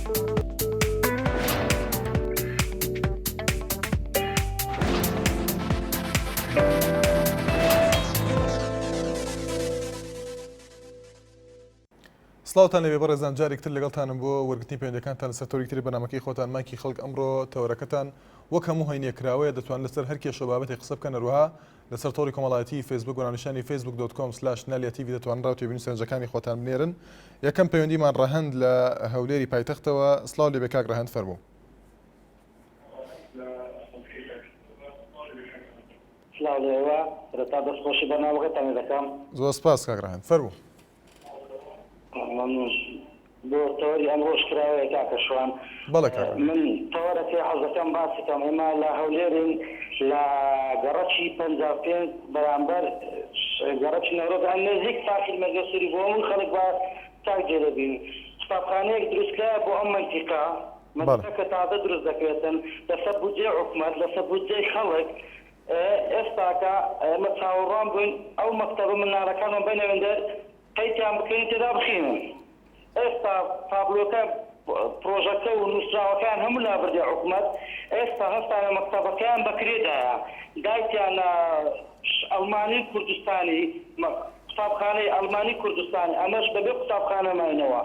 سڵاوتان لێبێ بەڕێزان جارێک تر لەگەڵتانم بۆ وەرگرتنی پەیوەندەکانتان لەسەر تۆری تری بەرنامەکەی خۆتان مایکی خەڵک ئەمڕۆ تەوەرەکەتان وەک هەموو هەینیە کراوەیە دەتوان لەسەر هەر کێشە و بابەتێک قسە بکەن هەروەها لەسەر تۆڕی کۆمەڵایەتی فەیسبوک بە ناونیشانی Facebook dot com slash نالیا تیڤی دەتوانن ڕاو تێبینی و سەرنجەکانی خۆتان بنێرن یەکەم پەیوەندیمان ڕەهەند لە هەولێری پایتەختەوە سڵاو لێبێ کاک ڕەهەند فەرموو. سڵاو لێوە سەرەتا دەستخۆشی بەرنامەکەتان لێ دەکەم. زۆر سپاس کاک ڕەهەند فەرموو. مەمنون. بۆ تەوەری ئەمڕۆش کراوەیە کاکە شوان. بەڵێ کاک ڕەهەند. من تەوەرەکەی حەز دەکەم باسی کەم ئێمە لە هەولێرین لە گەڕەکی 55 بەرامبەر گەڕەکی نەورۆز ئەم نزیک پارکی مەرگەسوری بۆ هەموو خەڵک بە چاک جێ دەبین قوتابخانەیەک دروستکرایە بۆ ئەم مەنتیقە بەڵێ. مەنتیقە کە تازە دروست دەکرێتن لەسەر بودجەی حکومەت لەسەر بودجەی خەڵک ئێستاکە ئێمە چاوەڕوان بووین ئەو مەکتەبە منداڵەکانمان بەینە وێندەر قەیتیان بکەین و تێدا بخینن ئێستا تابلۆکە پرۆژەکە و نووسراوەکەیان هەموو لابردیە حکومەت ئێستا هەستانە مەکتەبەکەیان بە کرێ دایە دایتیانە ئەڵمانی کوردستانی قوتابخانەی ئەڵمانی کوردستانی ئەمەش بەبێ قوتابخانە ماینەوە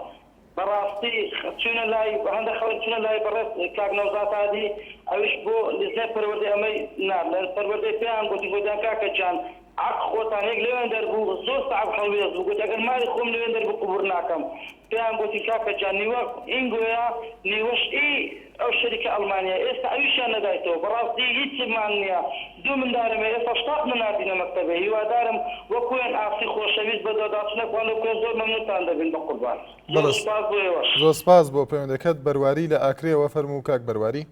بەڕاستی چوینە لای هەندە خەڵک چونە لای بەڕێز کاک نەوزاد هادی ئەویش بۆ لیژنەی پەروەردەی ئەمەی نارد لە پەروەردەی پێیان گوتین گوتیان کاکە گیان عەق خۆتان یەک لەوێندەر بوو زۆر سەعب هەڵوێست بوو گوتی ئەگەر مالی خۆم لەوێندەر بوو قبوڵ ناکەم پێیان گوتین کاکە گیان نیوە ئینگۆیە نیوەش ئی ئەو شەریکە ئەڵمانیە ئێستا ئەویشیان نەدایتەوە بەڕاستی هیچمان نیە دوو مندارم هەیە ئێستاش تاقمە ناردینە مەکتەبێ هیوادارم وەکویان ئاسی خۆشەویست بەدواداچونەک وان بکەن زۆر مەمنونتان دەبین بەقوربان زۆر بەڵێ سوپاس بۆ ئێوەش. زۆر سپاس بۆ پەیوەندەکەت بەرواری لە ئاکرێوە فەرموو کاک بەرواری.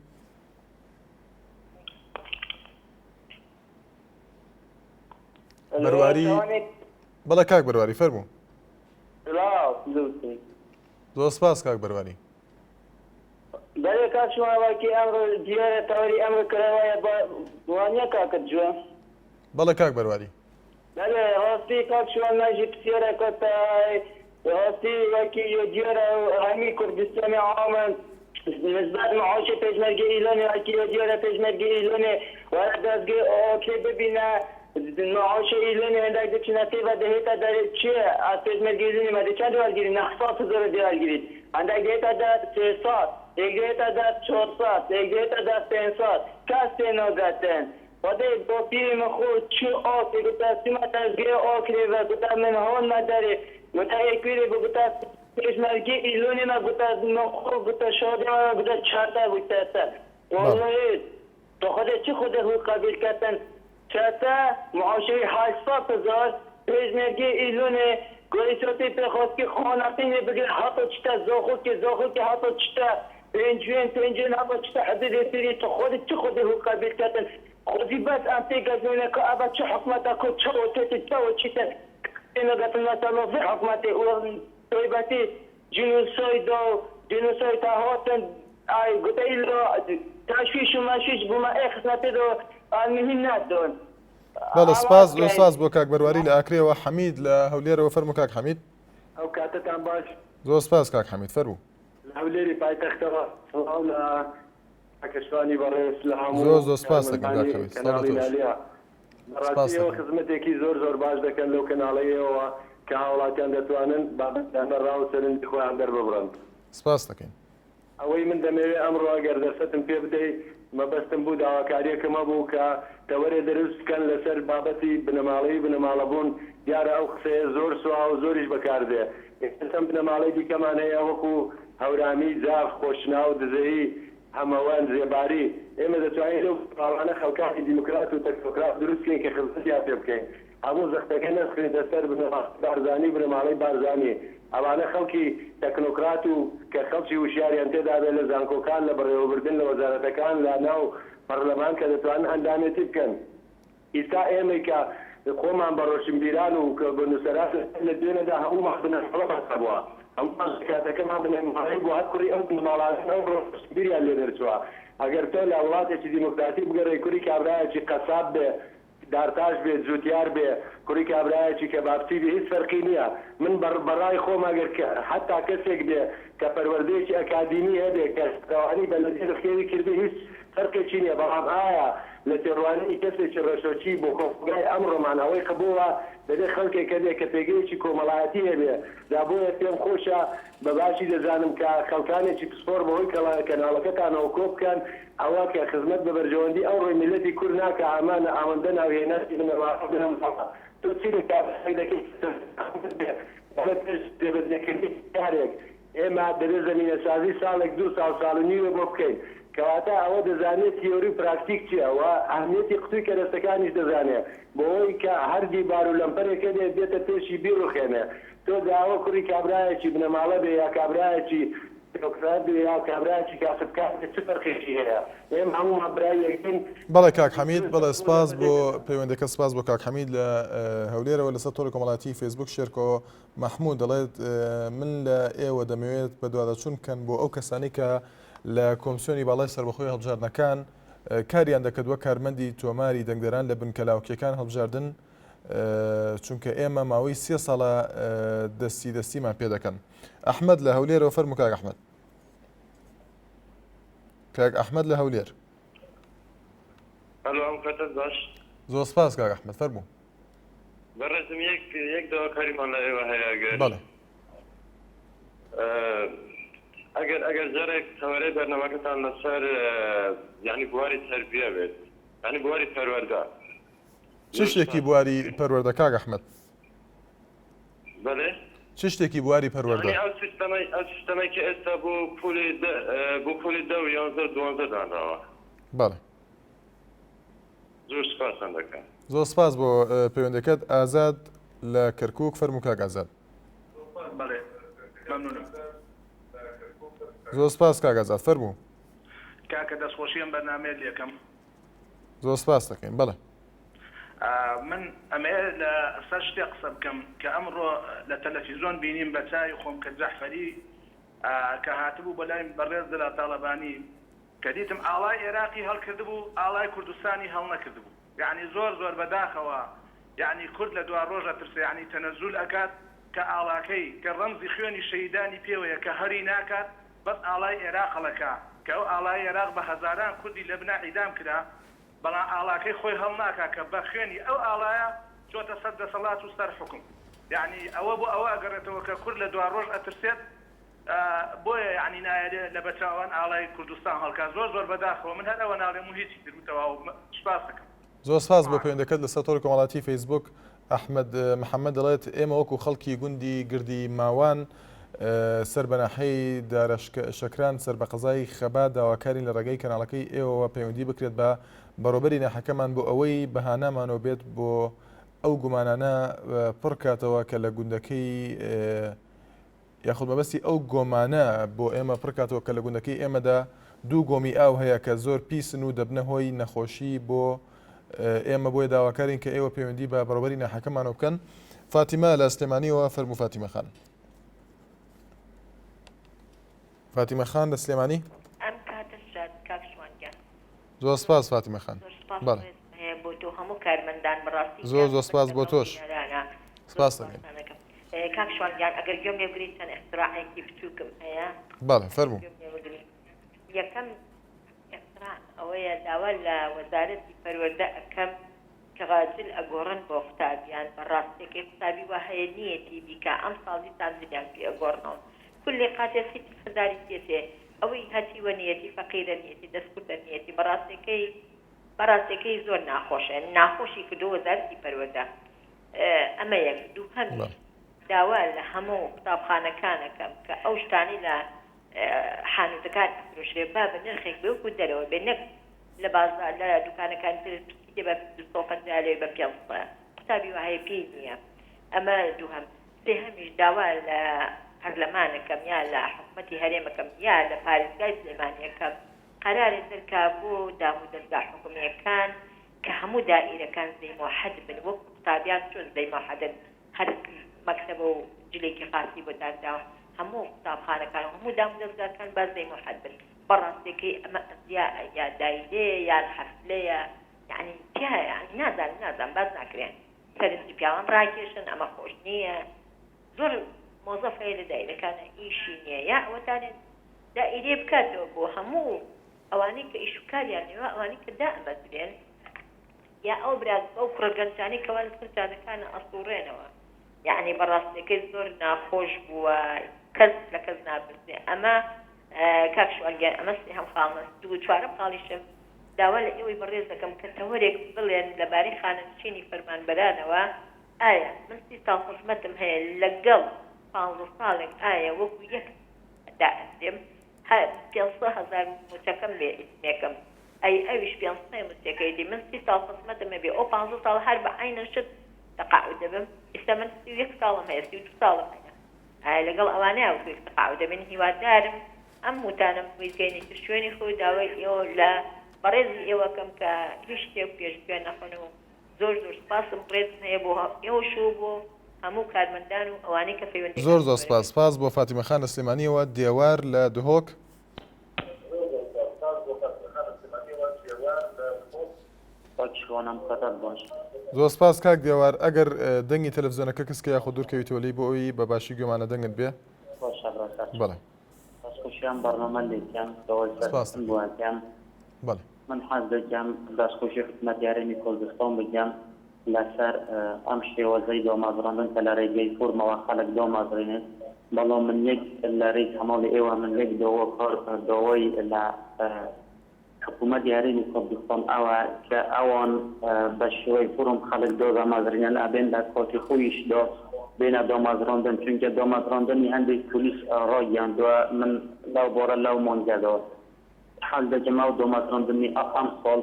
بەرواری بەڵێ کاک بەرواری فەرموو. سڵاو لوتی. زۆر سپاس کاک بەرواری. بەرێ کاک شوان وەکی ئەمڕۆ دیارە تەوەری ئەمڕۆ کراوەیە بە وانیە کاکە جوان؟ بەڵێ کاک بەرواری. بەلێ ڕاستی کاک شوان مەژی پسیارەکە تای ڕاستی وەکی یە دیارە هەمی کوردستانی عامن نسبەت معاشی پێشمەرگەی ئیلانێ وەکی یە دیارە پێشمەرگەی ئیلانێ وەرە دەستگەی ئاکرێ ببینە معاشی ئیلانێ هەندێک دچنە تێ دەهێتە دەرێ چیە ئەز پێشمەرگەی ئیلانێ مە دێ چەند وەرگیری 900 هزار دێ وەرگیریت هەندێک دێتە دەست 300 یەک دێتە دەست 400 یەک دێتە دەست 500 کەس تێ ناگەتن خودێ باپیری من خو چو ئاکرێ گوتە سیمە دەستگێ ئاکرێ ڤە گوتە من هانمە دەرێ گوتە ئێ کویرێ بو گوتە پێشمەرگێ ئیلۆنێ مە گوتە من خو گوتە شادێ مە گوتە چەتە گوتە سە بەڵێ. وەڵڵەهی تو خودێ چ خودێ هو قەبیل کەتن چەتە معاشەوی 800 هزار پێشمەرگێ ئیلۆنێ گویساتی پێ خواست کی خانەقینێ بگرێ هەتا چتە زاخۆ کی زاخۆ کی هەتا چتە پێنجوێن پێنجوێن هەتا چتە حدودێ سوری تو خودێ چ خودێ هو قەبیل کەتن خودی بەس ئەم پێ گەزنێنە کو ئەڤە چ حکومەتە کو چەوە تێتن چەوە چیتن تێنە گەتن مەسەلا ڤێ حکومەتێ و تایبەتی جینۆسایدا و جینۆسایدا هاتن ئای گوتە ئیلا تەشویش و مەشویش بوومە ئێ خستنە تێدا المهم نەدان بەڵێ سپاس زۆر سپاس بۆ کاک بەرواری لە ئاکرێوە حەمید لە هەولێرەوە فەرموو کاک حەمید. ئەو کاتەتان باش. زۆر سپاس کاک حەمید فەرموو. لە هەولێری پایتەختەوە سڵاو لە کاکە شوانی بەڕێز لە هەموو زۆر زۆر سپاس دەکەم کاک کارمەندانی حەمید سڵاو لە کەناڵی تۆش. نالیا سپاس بەڕاستی ئێوە دەکەم. خزمەتێکی زۆر زۆر باش دەکەن لەو کەناڵەی ئێوەوە کە هاوڵاتیان دەتوانن بابەتانە ڕا و سەرنجی خۆیان دەرببڕن. سپاس دەکەین. ئەوەی من دەمەوێ ئەمڕۆ ئەگەر دەرفەتم پێ بدەی مەبەستم بوو داواکاریەکم هەبوو کە تەوەرێ دروست بکەن لەسەر بابەتی بنەماڵەیی بنەماڵەبوون دیارە ئەو قسەیە زۆر سواوە و زۆریش بەکار دێ ئێمە چەند بنەماڵەی دیکەمان هەیە وەکو هەورامی، جاف، خۆشناو، دزەیی، هەمەوەند، زێباری ئێمە دەتوانین لەو بنەماڵانە خەڵکانی دیموکرات و تەکنۆکرات دروست بکەین کە خزمەتیان پێ بکەین هەموو زەختەکە نەخرێتە سەر بنەماڵەی بارزانی و بنەماڵەی بارزانی. ئەوانە خەڵکی تەکنۆکرات و کە خەڵکی وشیاریان تێدابێت لە زانکۆکان، لە بەڕێوەبردن، لە وەزارەتەکان، لە ناو پەڕلەمان کە دەتوانن ئەندامێتی بکەن. ئیستا ئێمەی کە خۆمان بە ڕۆشنبیران و بە نووسەران لە دوێنێدا هەموومان بنەماڵەمان هەبووە. هەموومان پێکهاتەکەمان بنەماڵەیی بووە، هەر کوڕی ئەو بنەماڵانەن ئەو ڕۆشنبیریان لێ دەرچووە. ئەگەر تۆ لە وڵاتێکی دیموکراتی بگەڕێی کوڕی کابرایەکی قەساب بێ، دارتاش بێ جوتیار بێ کوڕی کابرایەکی کەبابچی بێ هیچ فەرقی نیە من بە بە ڕای خۆم ئەگەر حەتا کەسێک بێ. کە پەروەردەیەکی ئەکادیمی هەبێ کە شارەوانی بەلەدیە بەخێوی کردبێ هیچ فەرقێکی نیە بەڵام ئایا لە تێڕوانینی کەسێکی ڕەشۆکی بۆ کۆمەڵگای ئەمڕۆمان ئەوەی قبوڵە دەبێ خەڵکێک هەبێ کە پێگەیەکی کۆمەڵایەتی هەبێ جا بۆیە پێم خۆشە بە باشی دەزانم کە خەڵکانێکی پسپۆڕ بەهۆی کەناڵەکەتانەوە کۆ بکەن ئەوە کە خزمەت بە بەرژەوەندی ئەوڕۆی میللەتی کورد ناکا ئەمانە ئەوەندە ناوهێنانی بنەماڵە بنەماڵە تۆ چی لە کارێک دەکەی کە بێ ئەمە پێش جێبەجێکردنی کارێک ئێمە دەبێ زەمینەسازی ساڵێک دوو ساڵ ساڵ و نیوێ بۆ بکەین کەواتە ئەوە دەزانێ تیۆری و پراکتیک چیە و ئەهمیەتی قوتوی کەرەستەکانیش دەزانێ بۆوەی کە هەر دیبار و لەمپەرێک هەبێ بێتە پێشی بیڕوخێنێ تۆ داوە کوڕی کابرایەکی بنەماڵە بێ یا کابرایەکی بیرۆکرات بێ یا کابرایەکی کاسبکار بێ چ فەرقێکی هەیە ئێمە هەموومان برای یەکین. بەڵێ کاک حەمید بەڵێ سپاس بۆ پەیوەندەکە سپاس بۆ کاک حەمید لە هەولێرەوە لەسەر تۆڕی کۆمەڵایەتی فەیسبوک شێرکۆ مەحمود دەڵێت من لە ئێوە دەمەوێت بەدواداچوون بکەن بۆ ئەو کەسانی کە لە کۆمسیۆنی باڵای سەربەخۆی هەڵبژاردنەکان کاریان دەکرد وەک کارمەندی تۆماری دەنگدەران لە بنکە لاوکیەکان هەڵبژاردن چونکە ئێمە ماوەی سێ ساڵە دەستی دەستیمان پێ دەکەن. ئەحمەد لە هەولێرەوە فەرموو کاک ئەحمەد. کاک ئەحمەد لە هەولێر. هەلۆ ئەم کاتت باش. زۆر سپاس کاک ئەحمەد فەرموو. بەڕێزم یەک یەک داواکاریمان لە ئێوە هەیە ئەگەر بەڵێ. ئەگەر ئەگەر جارێک تەوەرەی بەرنامەکەتان لەسەر یانی بواری تەربیە بێت یانی بواری پەروەردە. چ شتێکی بواری پەروەردە کاک ئەحمەد؟ بەڵێ؟ چ شتێکی بواری پەروەردە؟ یانی ئەو سیستەمەی ئەو سیستەمەی کە ئێستا بۆ پۆلی دە بۆ پۆلی دە و یانزە و دوانزە دانراوە. بەڵێ. زۆر سپاستان دەکەم. زۆر سپاس بۆ پەیوەندەکەت. ئازاد لە کەرکوک فەرموو کاک ئازاد. بەڵێ مەمنونم. زۆر سپاس کاک ئازاد فەرموو. کاکە دەستخۆشی ئەم بەرنامەیەت لێکەم. زۆر سپاست دەکەین بەڵێ. من ئەمەوێ لە سەر شتێ قسە بکەم کە ئەمڕۆ لە تەلەفیزۆن بینیم بە چاوی خۆم کە جەعفەری کە هاتبوو بۆ لای بەڕێز جەلال تاڵەبانی کە دیتم ئاڵای ئێراقی هەڵکردبوو ئاڵای کوردستانی هەڵنەکردبوو یەعنی زۆر زۆر بە داخەوە یەعنی کورد لە دوا ڕۆژ ئەترسێ یەعنی تەنەزول ئەکات کە ئاڵاکەی کە ڕەمزی خوێنی شەهیدانی پێوەیە کە هەری ناکات بەس ئاڵای ئێراق هەڵەکا کە ئەو ئاڵای ئێراق بە هەزاران کوردی لەبنا عیدام کرا بەڵام ئاڵاکەی خۆی هەڵناکا کە بە خوێنی ئەو ئاڵایە چۆتە سەر دەسەڵات و سەر حوکم یەعنی ئەوە بۆ ئەوە ئەگەڕێتەوە کە کورد لە دوا ڕۆژ ئەترسێت بۆیە یەعنی نایەلێ لە بەچاوان ئاڵای کوردستان هەڵکا زۆر زۆر بەداخەوە من هەر ئەوە ناڵێم و هیچی تر و تەواو سوپاستەکەم. زۆر سپاس بۆ پەیوەندەکەت لەسەر تۆڕی کۆمەڵاتی فەیسبوک ئەحمەد محەمەد دەڵێت ئێمە وەکو خەڵکی گوندی گردی ماوان سەر بە ناحیەی دارە شەکران سەر بە قەزای خەبات داواکارین لە ڕێگەی کەناڵەکەی ئێوەوە پەیوەندی بکرێت بە بەڕێوبەری ناحەکەمان بۆ ئەوەی بەهانامانەوە بێت بۆ ئەو گومانانە پڕکاتەوە کە لە گوندەکەی یاخود مەبەستی ئەو گۆمانە بۆ ئێمە پڕکاتەوە کە لە گوندەکەی ئێمەدا دوو گۆمی ئاو هەیە کە زۆر پیسن و دەبنە هۆی نەخۆشی بۆ ئێمە بۆیە داواکارین کە ئێوە پەیوەندی بە بەڕێوەبەری ناحەکەمانەوە بکەن. فاتیمە لە سلێمانیەوە فەرموو فاتیمە خان. فاتیمە خان لە سلێمانی. ئەم کاتە شاد کاک شوان گیان. زۆر سپاس فاتیمە خان. زۆر سپاس بەڵێ. ڕێزم هەیە بۆ تۆ هەموو کارمەندان بەڕاستی زۆر کاک زۆر سپاس بۆ بەردەوام تۆش. بینەرانە زۆر سپاس دەکەین. سپاستان ئەکەم. کاک شوان گیان ئەگەر گوێم لێ بگری چەند ئیختراعێکی بچووکم هەیە. بەڵێ فەرموو. گوێم لێ بگری. یەکەم ئیختراع ئەوەیە داوا لە وەزارەتی پەروەردە ئەکەم کە جل ئەگۆڕن بۆ قوتابیان بە ڕاستیەکەی قوتابی وا هەیە نیەتی بیکا ئەمساڵ دیسان جلیان پێ ئەگۆڕنەوە کولێ قاتێ سیت هەزاری تێچێ ئەوەی هەتیوە نیەتی فەقیرە نیەتی دەست کورتە نیەتی بە ڕاستیەکەی بە ڕاستیەکەی زۆر ناخۆشە ناخۆشی کردووە وەزارەتی پەروەردە ئەمە یەک دووهەمیش داوا لە هەموو قوتابخانەکان ئەکەم کە ئەو شتانەی لە حانوتەکان ئەفرۆشرێ با بە نرخێک بێ وەکو دەرەوە بێ نەک لە بازار لە دوکانەکانی تر پسکیتێ بە 250 لەوێ بە 500 قوتابی وایە پێی نییە ئەمە دووهەم سێهەمیش داوا لە پەرلەمانەکەم یا لە حکومەتی هەرێمەکەم یا لە پارێزگای سلێمانیەکەم قەرارێ دەرکا بۆ دام و دەزگا حکومیەکان کە هەموو دائیرەکان زەی مۆحەد بن وەکو قوتابیان چۆن زەی مۆحەدن هەر مەکتەبە و جلێکی خاسی بۆ دانراوە هەموو قوتابخانەکان و هەموو دامودەزگاکان با زەی مۆحەد بن بەڕاستیەکەی ئەمە ئەزیا یا دایرەیە یان حەفلەیە یانی تیایە یانی نازانم نازانم باس ناکرێن سەرنجی پیاوان ڕاکێشن ئەمە خۆش نییە زۆر. مۆزەف هەیە لە دایرەکانە ئیشی نیە یا ئەوەتانێ دائیرەیە بکاتەوە بۆ هەموو ئەوانەی کە ئیش و کاریان نیە ئەوانەی کە دائەمەزرێن یا ئەو برا ئەو کوڕە گەنجانەی کەوا لەسەر جادەکانە ئەسوڕێنەوە یەعنی بەڕاستیەکەی زۆر ناخۆش بووە کەس لە کەس ناپرسێ ئەمە کاک شوان گیان ئەمە سێهەم خاڵمە دوو چوارەم خاڵیشم داوا لە ئێوەی بەڕێز دەکەم کە تەوەرێک بڵێن لەبارەی خانەنشینی فەرمانبەرانەوە ئایا من سی ساڵ خزمەتم هەیە لەگەڵ پانزە ساڵێک ئایا وەکو یەک دائەنرێم هە پێنسە هەزار موچەکەم بێ ئیسمێکم ئەی ئەویش پێنسەی موچەکەیتی من سی ساڵ خزمەتم هەبێ ئەو پانزە ساڵ هەر بە عەینەن شت تەقاعود دەبم ئیستا من 31 ساڵم هەیە 32 ساڵم هەیە ئایا لەگەڵ ئەوانەیە وەکو یەک تەقاعود دەبین هیوادارم ئەم وتانەم بیگەینێتە شوێنی خۆی داوای ئێوە لە بەڕێزی ئێوەکەم کە هیچ شتێک پێشگوێ نەخۆن و زۆر زۆر سپاسم ڕێزم هەیە بۆ ئێوەش و بۆ هەموو کارمەندان و ئەوانەی کە پەیوەندیەکان زۆر زۆر سپاس سپاس بۆ فاتیمە خان لە سلێمانیەوە دێوار لە دهۆک. کاک شوان ئەم کاتەت باش. زۆر سپاس کاک دێوار ئەگەر دەنگی تەلەفزیۆنەکە کز کە یاخود دوور کەویتەوە لێی بۆ ئەوی بە باشی گوێمان لە دەنگت بێ. باشە برا سەرچاو. بەڵێ. دەستخۆشی ئەم بەرنامە لێکەم داوای سپاس سەرکەوتن بۆ ئەکەم. بەڵێ. من حەز دەکەم دەستخۆشی حکومەتی هەرێمی کوردستان بکەم لەسەر ئەم شێوازەی دامەزراندن کە لە رێگەی فۆرمەوە خەڵک دامەزرێنێت بەڵام من یەک لە رێی کەناڵی ئێوە من یەک داواکار داوای لە حکومەتی هەرێمی کوردستان ئەوە کە ئەوان بە شێوەی فۆرم خەڵک دادەمەزرێنن ئەبێن لە کاتی خۆیشدا بێنە دامەزراندن چونکە دامەزراندنی هەندێک پۆلیس ڕاگەیاندووە من لەو بارە لەو مانگەدا حەز دەکەم ئەو دامەزراندنی ئەمساڵ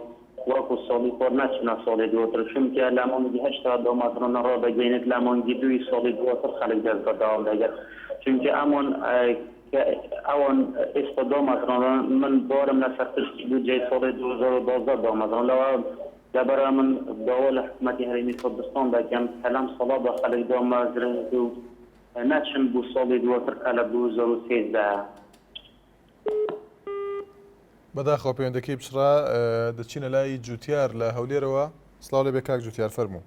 وەکو ساڵی پار نەچنە ساڵی دواتر چونکە لە مانگی هەشتا دامەزراندن ڕادەگەینێت لە مانگی دووی ساڵی دواتر خەڵک دەست بە دەوام دەگەت چونکە ئەمان کە ئەوان ئێستا دامەزراندن من بارم لەسەر پشتی بودجەی ساڵی 2012 دامەزران لەوە لەبەرئەوە من داوا لە حکومەتی هەرێمی کوردستان دەکەم کە لەم ساڵەدا خەڵک دامەزرێنێت و نەچن بۆ ساڵی دواتر کە لە 2013. بەداخەوە پەیوەندەکەی پچڕا دەچینە لای جوتیار لە هەولێرەوە سڵاو لێبێ کاک جوتیار فەرموو.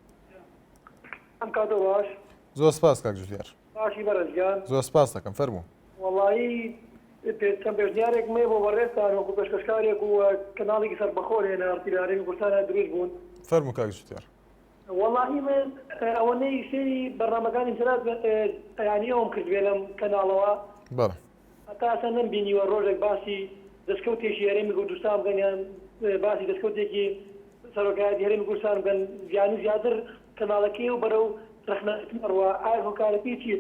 ئەم کاتە باش. زۆر سپاس کاک جوتیار. باشی بەڕێز گیان. زۆر سپاس دەکەم فەرموو. وەڵایی چەند پێشنیارێکم هەیە بۆ بەڕێزتان وەکو پێشکەشکارێک و کەناڵێکی سەربەخۆ لە NRT لە هەرێمی کوردستانا دروست بوون. فەرموو کاک جوتیار. وەڵاهی من ئەوەنەی سەیری بەرنامەکانی جەناب یانی ئەوم کردبێ لەم کەناڵەوە. بەڵێ. هەتا ئێستا نەمبینیوە ڕۆژێک باسی دەستکەوتێکی هەرێمی کوردستان بکەن یان باسی دەستکەوتێکی سەرۆکایەتی هەرێمی کوردستان بکەن یانی زیاتر کەناڵەکەی و بەرەو ڕەخنەگرتن ئەڕوا ئایا هۆکارەکەی چییە؟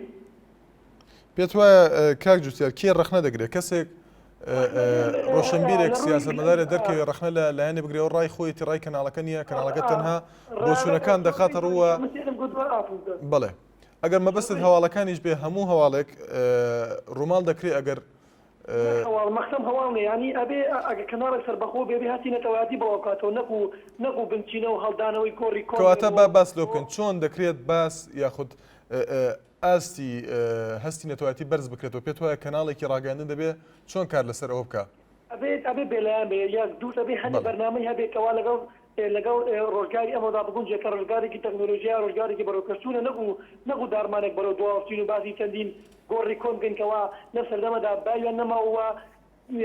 پێت وایە کاک جوتیار کێ ڕەخنە دەگرێت کەسێک ڕۆشنبیرێک سیاسەتمەدارێ دەرکەوێ ڕەخنە لە لایەنێ بگرێ و ڕای خۆیەتی ڕای کەناڵەکە نییە کەناڵەکە تەنها بۆچوونەکان دەخاتە ڕووە بەڵێ ئەگەر مەبەستت هەواڵەکانیش بێ هەموو هەواڵێک ڕووماڵ دەکرێ ئەگەر هەواڵ مەخسەم هەواڵ نیە یانی ئەبێ ئەگە کەناڵێک سەربەخۆ بێ بێ هەستی نەتەوایەتی بڵاو بکاتەوە نەکو نەکو بنچینە و هەڵدانەوەی گۆڕی کۆن کەواتە با باس لۆ بکەین چۆن دەکرێت باس یاخود ئاستی هەستی نەتەوایەتی بەرز بکرێتەوە پێت وایە کەناڵێکی ڕاگەیاندن دەبێ چۆن کار لەسەر ئەوە بکا؟ ئەبێت ئەبێ بێلایەن بێ یەک دووش ئەبێ هەندێ بەرنامەی هەبێ کەوا لەگەڵ لەگەڵ ڕۆژگاری ئەمڕۆدا بگونجێ کە ڕۆژگارێکی تەکنۆلۆژیا ڕۆژگارێکی بەرەوپێشچوونە نەک و نەک و داڕمانێک بەرەو دواوە بچین و باسی چەندین گۆڕی کۆن بکەین کەوا لەم سەردەمەدا باویان نەماوە و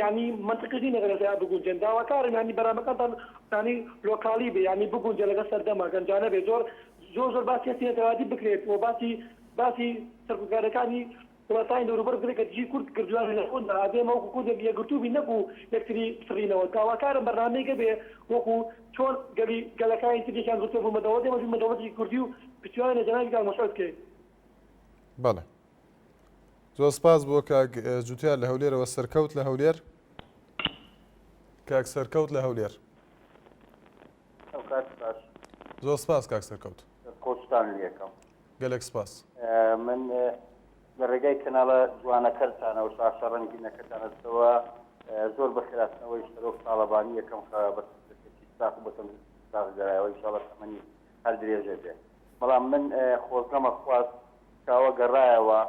یانی مەنتقیش نیە لەگەڵ ئێستایا بگونجێن داواکارم یانی بەرنامەکانتان یانی لۆکاڵی بێ یانی بگونجێ لەگەڵ سەردەمە گەنجانە بێ زۆر زۆر زۆر باسی هەستی نەتەوایەتی بکرێت و باسی باسی سەرکوتکارەکانی وڵاتانی دەوروبەر بکرێت کە دژی کورد کردویانە لە خۆندا ئەبێ ئێمە وەکو کوردێک یەکگرتوو بین نەکو یەکتری بسڕینەوە داواکارم بەرنامەیەک هەبێ وەکو چۆن گەلی گەلەکانی تر یەکیان گرتووە بوون بە دەوڵەت ئێمەش بووین بە دەوڵەتێکی کوردی و پشتیوانی لە جەنابی کاک مەسعود بکەین. بەڵێ زۆر سپاس بۆ کاک جوتیار لە هەولێرەوە سەرکەوت لە هەولێر کاک سەرکەوت لە هەولێر زۆر سپاس کاک سەرکەوت خۆشتان لەکەم گەلێک سپاس. من لە ڕێگای کەناڵە جوانەکەتانەوە شاشە ڕەنگینەکەتانەوە زۆر بە خێراتنەوەی سەرۆک تاڵەبانی یەکەم کە بە ساخ و بە تەندروستی ساغ گەرایەوە ئینشاڵڵا تەمەنی هەر درێژە بێ بەڵام من خۆزگەمە خواست کاوە گەڕایەوە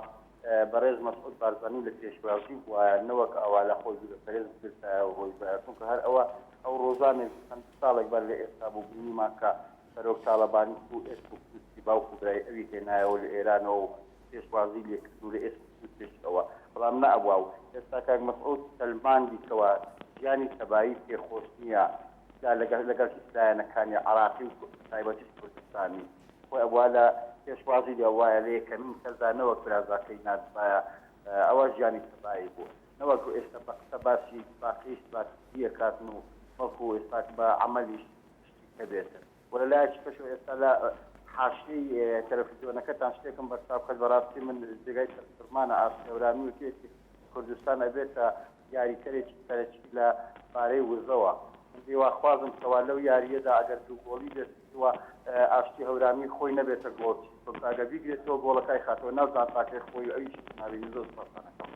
بەڕێز مەسعود بارزانی لە پێشوازی بوایە نەوەک ئەوە لە خۆی دوورە پەرێز بگرتایە و ڕۆیبایە چونکە هەر ئەوە ئەو ڕۆژانێک چەند ساڵێک بەر لە ئێستا بوو بینیمان کە سەرۆک تاڵەبانی چوو ئێسک و پوستی باوک و برای ئەوی هێنایەوە لە ئێرانەوە و. پێشوازی لێ کرد و لە ئێسک و پێشەوە بەڵام نەئەبوا و ئێستا کاک مەسعود سەلماندی کەوا ژیانی تەبایی پێ خۆش نییە جا لەگەڵ لەگەڵ هیچ لایەنەکانی عراقی و تایبەتیش کوردستانی خۆی ئەبوا لە پێشوازی لێ وایە لە یەکەمین کەسدا نەوەک برازاکەی ناردبایە ئەوە ژیانی تەبایی بوو نەوەک ئێستا بە قسە باسی باقی استراتیجیە کاتن و بەڵکو ئێستا بە عەمەلیش شتی هەبێتن. وە لە لایەکی کەشەوە ئێستا لە حاشیەی تەلەفزیۆنەکەتان شتێکم بەرچاو کەت بەڕاستی من جێگای سەرسوڕمانە ئاشتی هەورامی وتویەتی کوردستان ئەبێتە یاریکەرێکی سەرەکی لە بارەی وزەوە من هیواخوازم کەوا لەو یاریەدا ئەگەر دوو گۆڵی بێت و ئاشتی هەورامی خۆی نەبێتە گۆڵچی چونکە ئەگەر بیگرێتەوە گۆڵەکای خاتەوە ناو جانتاکەی خۆی و ئەویش نابینی زۆر سوپاستان ئەکەم.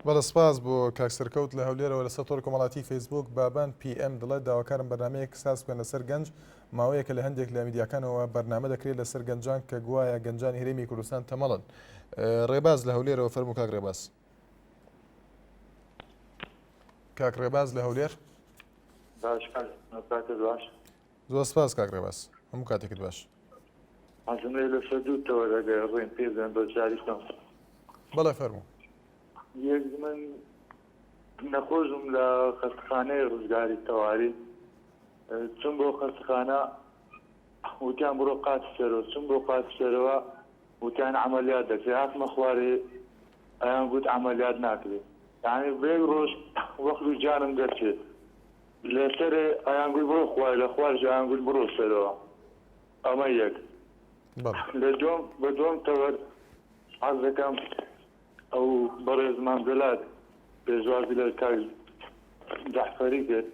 بەڵێ سپاس بۆ کاک سەرکەوت لە هەولێرەوە لەسەر تۆڕی کۆمەڵاتی فەیسبووک بابان پی ئێم دەڵێت داواکارم بەرنامەیەک ساز بکەن لەسەر گەنج ماوەیەکە لە هەندێک لە میدیاکانەوە بەرنامە دەکرێت لەسەر گەنجان کە گوایە گەنجانی هەرێمی کوردستان تەمەڵن ڕێباز لە هەولێرەوە فەرموو کاک ڕێباز کاک ڕێباز لە هەولێر باش کاتت باش زۆر سپاس کاک ڕێباز هەموو کاتێکت باش. حەزم لێیە لەسەر دوو تەوەر ئەگەر ڕێم پێ بدەن بەشداری بکەم. بەڵێ فەرموو. یەک من نەخۆشم لە خەستخانەی ڕزگاری تەواری چوم بۆ خەستخانە وتیان بڕۆ قاتی سەرەوە چوم بۆ قاتی سەرەوە وتیان عەمەلیات دەکرێ هاتمە خوارێ ئەیان گوت عەمەلیات ناکرێ یانی بە یەک ڕۆژ وەخت و گیانم دەرچێت لە سەرێ ئەیان گوت بڕۆ خوارێ لە خواریش ئەیان گوت بڕۆ سەرەوە ئەمە یەک لە دووەم بە دووەم تەوەر حەز دەکەم ئەو بەڕێز مام جەلال پێشوازی لە کاک جەعفەری کرد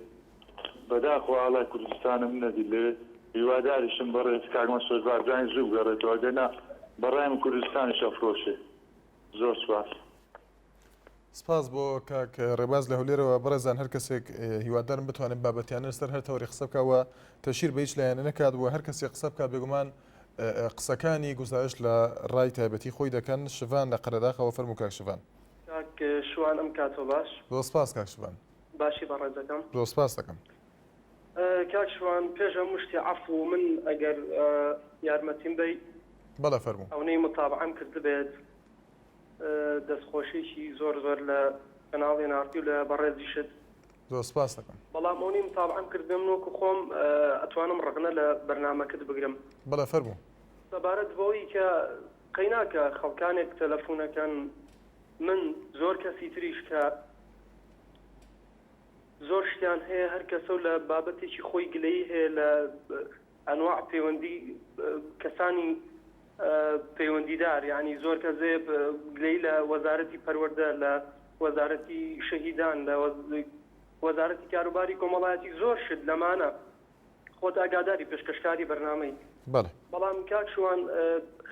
بەداخەوە ئاڵای کوردستانم نەدی لەوێ هیواداریشم بەڕێز کاک مەسعود بارزانی زوو بگەڕێتەوە گەرنا بەڕای من کوردستانیش ئەفرۆشێ زۆر سوپاس. سپاس بۆ کاک ڕێباز لە هەولێرەوە بەڕێزان هەر کەسێک هیوادارم بتوانێت بابەتیانە لەسەر هەر تەوەری قسە بکا و تەشیر بە هیچ لایەنە نەکات و هەر کەسێک قسە بکات بێگومان قسەکانی گوزارشت لە ڕای تایبەتی خۆی دەکەن شڤان لە قەرەداخەوە فەرموو کاک شڤان. کاک شوان ئەم کاتۆ باش. زۆر سپاس کاک شڤان. باشی بەڕێزەکەم. زۆر سپاس دەکەم. کاک شوان پێش هەموو شتێ عەفوو من ئەگەر یارمەتیم بەی. بەڵێ فەرموو. ئەونەی متابعەم کردبێت دەستخۆشیی زۆر زۆر لە کەناڵی ناڕتی و لە بەڕێزیشت. زۆر سپاست دەکەم. بەڵام ئەونەی متابعەم کردبێ من وەکو خۆم ئەتوانم ڕەخنە لە بەرنامەکت بگرم. بەڵێ فەرموو. سەبارەت بەوەی کە قەیناکە خەڵکانێک تەلەفونەکەن من زۆر کەسی تریش کە زۆر شتیان هەیە هەر کەسەو لە بابەتێکی خۆی گلەیی هەیە لە ئەنواع پەیوەندی کەسانی پەیوەندیدار یانی زۆر کەس هەیە گلەیی لە وەزارەتی پەروەردە لە وەزارەتی شەهیدان لە وەزارەتی کاروباری کۆمەڵایەتی زۆر شت لەمانە خۆت ئاگاداری پێشکەشکاری بەرنامەی بەڵێ. بەڵام کاک شوان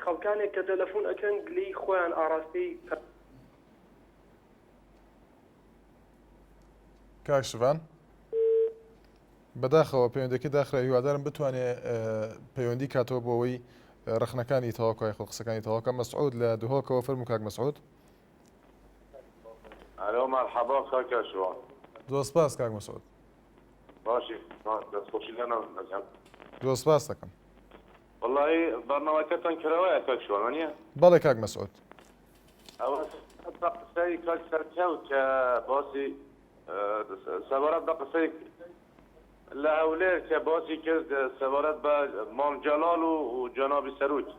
خەڵکانێک کە تەلەفون ئەکەن گلەیی خۆیان ئاڕاستەی کاک شڤان بەداخەوە پەیوەندەکەی داخرا هیوادارم بتوانێ پەیوەندی کاتەوە بۆ ئەوەی ڕەخنەکانی تەواو کای خۆ قسەکانی تەواو کە مەسعود لە دهۆکەوە فەرموو کاک مەسعود. ئەلۆ مەرحەبا کاکە شوان. زۆر سپاس کاک مەسعود. باشی دەستخۆشی لە ناو دەکەم. زۆر سپاس دەکەم. وەڵایی بەرنامەکەتان کراوەیە کاک شوان وانیە؟ بەڵێ کاک مەسعود. ئەوە بە قسەی کاک سەرکەوت کە باسی سەبارەت بە قسەی لە هەولێر کە باسی کرد سەبارەت بە مام جەلال و جەنابی سەرۆک.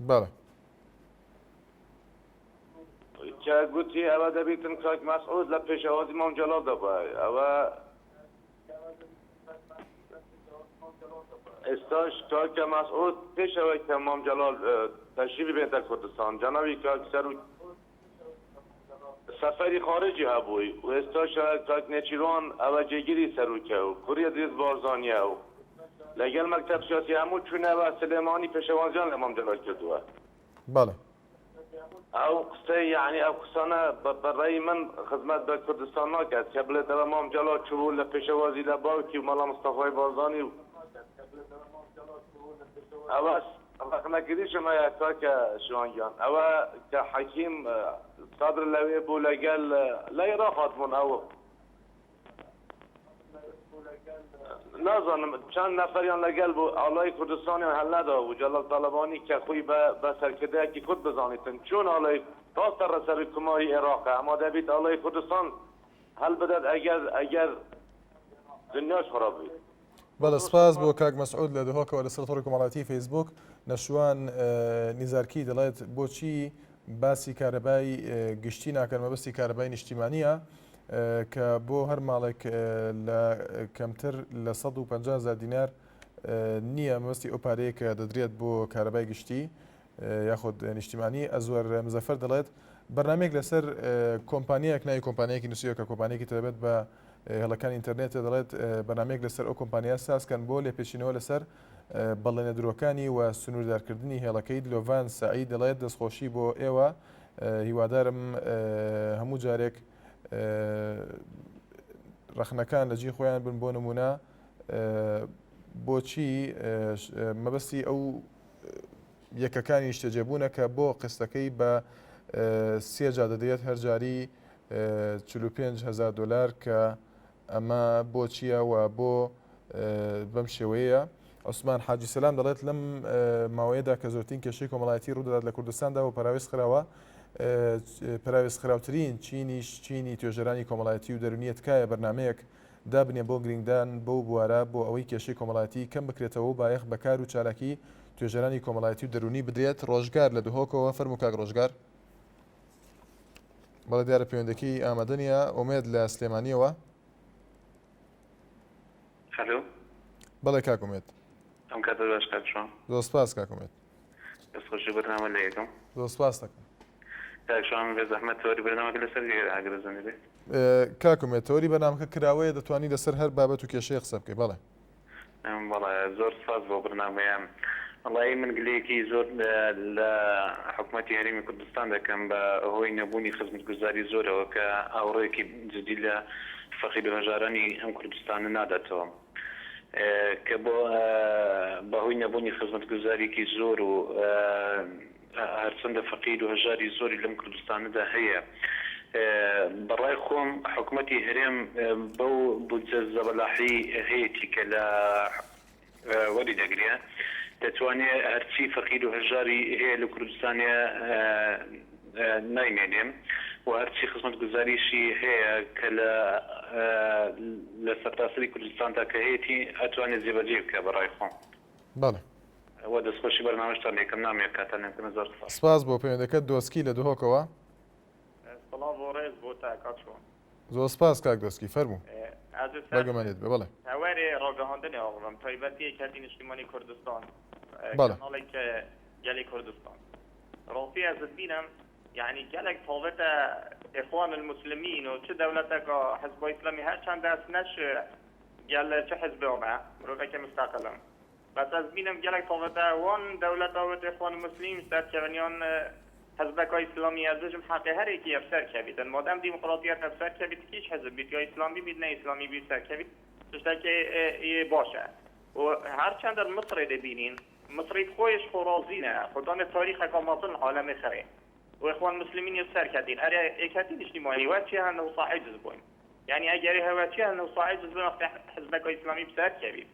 بەڵێ. کە گوتی ئەوە دەبیتن کاک مەسعود لە پێشەوازی مام جەلال دەبووە ئەوە ئێستاش کاکە مەسعود پێش ئەوەی کە مام جەلال تەشریفی بێنتە کوردستان جەنابی کاک سەرۆک سەفەری خارجی هەبووی و ئێستاش کاک نێچیروان ئەوە جێگیری سەرۆکە و کوڕی ئیدریس بارزانیە و لەگەل مەکتەب سیاسی هەموو چوونەوە سلێمانی پێشەوازیان لە مام جەلال کردووە. بەڵێ. ئەو قسەی یەعنی ئەو قسانە بە ڕەئی من خزمەت بە کوردستان ناکات کە بڵێت ئەوە مام جەلال چووبوو لە پێشەوازی لە باوکی و مەلا مستەفای بارزانی و ئەوە ڕەخنەگریشم هەیە کاکە شوان گیان ئەوە کە حەکیم سادر لەوێ بوو لەگەل لە ئێراق هاتبوون ئەو. نازانم چەند نەفەریان لەگەل بوو ئاڵای کوردستانیان هەلنەدابوو جەلال تاڵەبانی کە خۆی بە بە سەرکردەیەکی کورد بزانیتن چۆن ئاڵای ڕاستە ڕە سەرۆک کۆماری ئێراقە ئەما دەبیت ئاڵای کوردستان هەلبدات ئەگەر ئەگەر دنیاش خراپ بیت. بەڵێ سپاس بۆ کاک مەسعود لە دهۆکەوە لەسەر تۆڕی کۆمەڵایەتی فەیسبوک نەشوان نیزارکی دەڵێت بۆچی باسی کارەبای گشتی ناکەن مەبەستی کارەبای نیشتیمانیە کە بۆ هەر ماڵێک لە کەمتر لە 150 هزار دینار نییە مەبەستی ئەو پارەیە کە دەدرێت بۆ کارەبای گشتی یاخود نیشتیمانی ئەزوەر مزەفەر دەڵێت بەرنامەیەک لەسەر کۆمپانیایەک ناوی کۆمپانیایەکی نووسیوە کە کۆمپانیایەکی تایبەت بە هێڵەکانی ئینتەرنێتە دەڵێت بەرنامەیەک لەسەر ئەو کۆمپانیا سازکەن بۆ لێپێچینەوە لەسەر بەڵێنە درۆکانی و سنووردارکردنی هێڵەکەی دلۆڤان سەعید دەڵێت دەستخۆشی بۆ ئێوە هیوادارم هەموو جارێک ڕەخنەکان لە جێی خۆیان بن بۆ نمونە بۆچی مەبەستی ئەو یەکەکانی نیشتەجێبوونە کە بۆ قستەکەی بە سێ جا دەدرێت هەر جاری 45 هزار دلار کە ئەمە بۆ چییە و بۆ بەم شێوەیە عوسمان حاجی سەلام دەڵێت لەم ماوەیەدا کە زۆرترین کێشەی کۆمەڵایەتی ڕوودەدات لە کوردستاندا و پەراوێز خراوە پەراوێز خراوترین چینیش چینی توێژەرانی کۆمەڵایەتی و دەرونیە تکایە بەرنمەیەک دابنێ بۆ گرینگدان بەو بوارە بۆ ئەوەی کێشەی کۆمەڵایەتی کەم بکرێتەوە و بایەخ بە کار و چالاکی توێژەرانی کۆمەڵایەتی و دەروونی بدرێت. ڕۆژگار لە دهۆکەوە، فەرموو کاک ڕۆژگار. بەڵێ دیارە پەیوەندەکەی ئامادە نییە. ئومێد لە سلێمانییەوە. هەلۆ. بەڵێ کاک ئومێد. ئەم کاتەت باش کاک شوان. زۆر سپاس کاک ئومێد. دەست خۆشی بەرنامە لێ یەکەم. زۆر سپاست دەکەم. کاک شوان بێ زەحمەت تەوەری بەرنامەکە لەسەر کێ ئاگر زەنی بێ؟ کاک ئومێد تەوەری بەرنامەکە کراوەیە دەتوانی لەسەر هەر بابەت و کێشەیەک قسە بکەی بەڵێ. بەڵێ زۆر سپاس بۆ بەرنامەیە. وەڵایی من گلەیەکی زۆر لە حکومەتی هەرێمی کوردستان دەکەم بە هۆی نەبوونی خزمەتگوزاری زۆرەوە کە ئاوڕێکی جدی لە فەقیر و هەژارانی ئەم کوردستانە ناداتەوە. کە بۆ بەهۆی نەبوونی خزمەتگوزاریەکی زۆر و هەرچەندە فەقیر و هەژاری زۆری لەم کوردستانەدا هەیە بەڕای خۆم حکومەتی هەرێم بەو بودجە زەبەلاحی هەیەتی کە لە وەری دەگرێ دەتوانێ هەرچی فەقیر و هەژاری هەیە لە کوردستانێ نایمێنێ و هەرچی خزمەتگوزاریشی هەیە کە لە لە سەرتاسەری کوردستاندا کە هەیەتی ئەتوانێ جێبەجێی بکا بە ڕای خۆم. بەڵێ. وە دەستخۆشی بەرنامەشتان لێکەم نامەوێ کاتتان لێم بکەم زۆر سپاس. سپاس بۆ پەیوەندەکەت دۆسکی لە دهۆکەوە. سڵاو و ڕێز بۆ تا کاک شوان. زۆر سپاس کاک دۆسکی فەرموو. ئەز سەر بەگەمەنێت بێ بەڵێ. تەوەرێ ڕاگەهاندنێ ئاخڤم تایبەتی یەکەتی نیشتیمانی کوردستان بەڵێ. کەناڵێک گەلی کوردستان ڕاستی ئەز دبینم یەعنی گەلەک تاوێتە ئیخوان المسلمین و چ دەولەتەکا حزبا ئیسلامی هەرچەندە ئەز نەش گەل چ حزبێ مرۆڤەکە مستەقلم بەس ئەز بینم گەلەک تاوێتە وان دەولەت ئاوێت ئیخوان مسلیم سەر کەون یان حزبەکا ئیسلامی ئەز بژم حەقێ هەرێکی ئەف سەر کەویتن مادەم دیموقراتیەت ئەف سەر کەویت کیش حزب بیت یا ئیسلامی بیت نە ئیسلامی بیت سەر کەویت تشتەکێ باشە و هەرچەندە مصرێ دەبینین مصری خۆیش خۆ ڕازینە خودانە تاریخەکا مەزن عالەمێ خەرێ و ئیخوان مسلمین یە سەر کەتین ئەرێ ئێکەتی نیشتیمانی وە چێ هەن وسا عجز بوین یانی ئەگەرێ هەوە چێ هەن وسا عجز بوین وەختێ حزبەکا ئیسلامی بسەر کەویت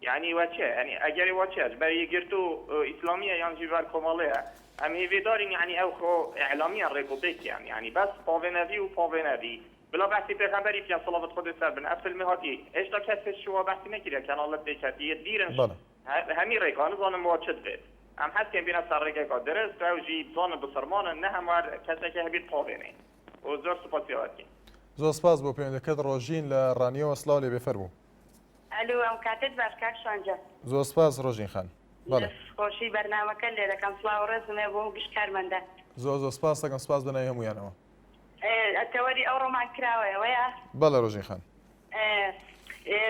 یانی وە چێ یانی ئەگەرێ وە چێ بەر یەکگرتوو ئیسلامیە یان ژی بەر کۆمەڵەیە ئەم هێڤێدارین یانی ئەو خۆ ئیعلامیە ڕێک و پێکیان یانی بەس پاڤێ نەڤی و پاڤێ نەڤی بلا بەحسی پێغەمبەری بکەن سڵاوت خودێ سەر بن ئەف فیلمێ هاتی هێشتا کەس هێچ وا بەحسی نەکریە کەناڵت پێکەتی یە دیرن بەڵێ. هەمی ڕێکا نزانم وا چت بێت ئەم حەز کەین بینە سەر ڕێگەکا درست ئەو ژی بزانن بسرمانن نە هەموار کەسەکە هەبیت پاڤێنێ و زۆر سوپاسی ئەوە دکەین. زۆر سپاس بۆ پەیوەندەکەت ڕۆژین لە ڕانیەوە سڵاو لێ بێ فەرموو. ئەلو ئەم کاتەت باش کاک شوان جان. زۆر سپاس ڕۆژین خان. بەڵێ. دەست خۆشی بەرنامەکەت لێ دەکەم سڵاو و ڕێزم هەیە بۆ گشت کارمەندان. زۆر زۆر سپاست دەکەم سپاس بە ناوی هەموویانەوە. تەوەری ئەوڕۆمان کراوەیە وەیە؟ بەڵێ ڕۆژین خان.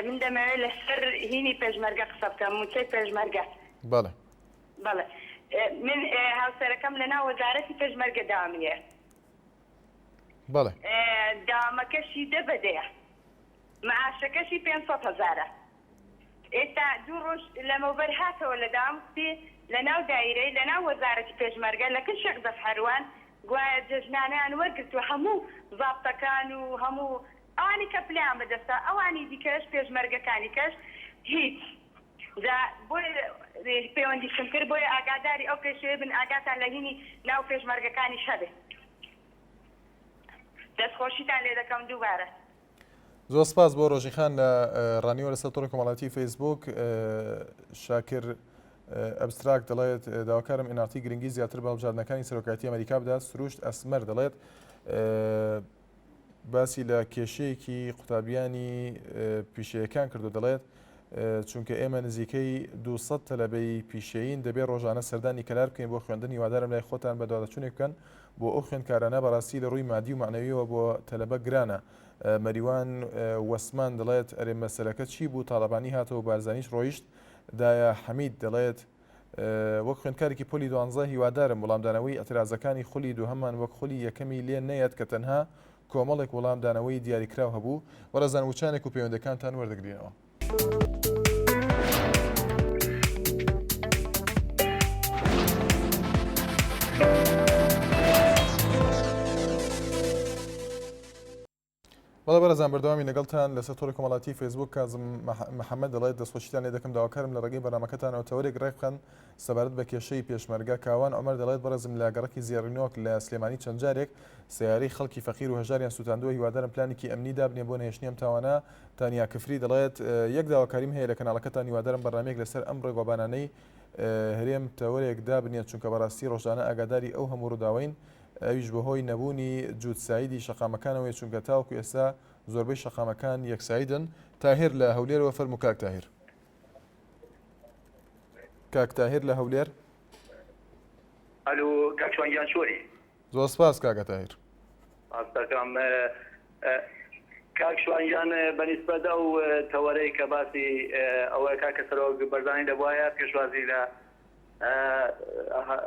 من دەمەوێت لەسەر هینی پێشمەرگە قسە بکەم موچەی پێشمەرگە. بەڵێ. بەڵێ من هاوسەرەکەم لەناو وەزارەتی پێشمەرگە داوامی هەیە. بەڵێ. داوامەکەشی دە بە دەیە. معاشەکەشی 500 هەزارە. ئێستا دوو ڕۆژ لەمەوبەر هاتەوە لە داوام کوتی لەناو دایرەی لەناو وەزارەتی پێشمەرگە لە کن شێخ زەفحەروان گوایە جەژنانەیان وەرگرتووە هەموو زابتەکان و هەموو ئەوانی کە پلەیان بەدەستە ئەوانی دیکەش پێشمەرگەکانی کەش. هیچ جا بۆیە پەیوەندیشم کرد بۆیە ئاگاداری ئەو کێشەیە بن ئاگاتان لە هینی ناو پێشمەرگەکانیش هەبێ دەستخۆشیتان لێ دەکەم دووبارە. زۆر سپاس بۆ ڕۆژین خان لە ڕانیوە لەسەر تۆڕی کۆمەڵاتی فەیسبوک شاکر ئەبستراکت دەڵێت داواکارم ئێناڕتی گرنگی زیاتر بە هەڵبژاردنەکانی سەرۆکایەتی ئەمریکا بدات سروشت ئەسمەر دەڵێت باسی لە کێشەیەکی قوتابیانی پیشەیەکان کردو دەڵێت چونکە ئێمە نزیکەی 200 تەلەبەی پیشەیین دەبێت ڕۆژانە سەردانی کەلار بکەین بۆ خوێندن هیوادارم لای خۆتان بەدواداچوونێک بکەن بۆ ئەو خوێندکارانە بەڕاستی لە ڕووی مادی و مەعنەویەوە بۆ تەلەبە گرانە مەریوان وەسمان دەڵێت ئەرێ مەسەلەکە چی بوو تاڵەبانی هاتەوە بارزانیش ڕۆیشت دایە حەمید دەڵێت وەک خوێندکارێکی پۆلی دوانزە هیوادارم وڵامدانەوەی ئیعترازەکانی خولی دووهەممان وەک خولی یەکەمی لێ نەیەت کە تەنها کۆمەڵێک وڵامدانەوەی دیاریکراو هەبوو. بەڕێزان وچانێک و پەیوەندەکانتان وەردەگرینەوە. بەڵێ بەڕێزان بەردەوامی لەگەڵتان لەسەر تۆڕی کۆمەڵاتی فەیسبوک کازم محەممەد دەڵێت دەستخۆشیتان لێ دەکەم داواکارم لە ڕێگەی بەرنامەکەتانەوە تەوەرێک ڕێک بخەن سەبارەت بە کێشەی پێشمەرگە کاوان عومەر دەڵێت بەڕێزم لە گەڕەکی زێڕینۆک لە سلێمانی چەند جارێک سەیارەی خەڵکی فەقیر و هەژاریان سووتاندووە هیوادارم پلانێکی ئەمنی دابنێ بۆ نەهێشتنی ئەم تاوانە تانیا کفری دەڵێت یەک داواکاریم هەیە لە کەناڵەکەتان هیوادارم بەرنامەیەک لەسەر ئەم ڕێگوابانانەی هەرێم تەوەرێک دابنێن چونکە بەڕاستی ڕۆژانە ئاگاداری ئەو هەموو ڕووداوەین ئەویش بەهۆی نەبوونی جووت سایدی شەقامەکانەوەیە چونکە تاوەکو ئێستا زۆربەی شەقامەکان یەک سایدن. تاهیر لە هەولێرەوە فەرموو کاک تاهیر. کاک تاهیر لە هەولێر. ئەلو کاک شوان گیان چۆنی؟ زۆر سپاس کاکە تاهیر. سپاس دەکەم کاک شوان گیان بەنیسبەت ئەو تەوەرەی کە باسی ئەوە کاکە سەرۆک بەرزانی دەبوایە پێشوازی لە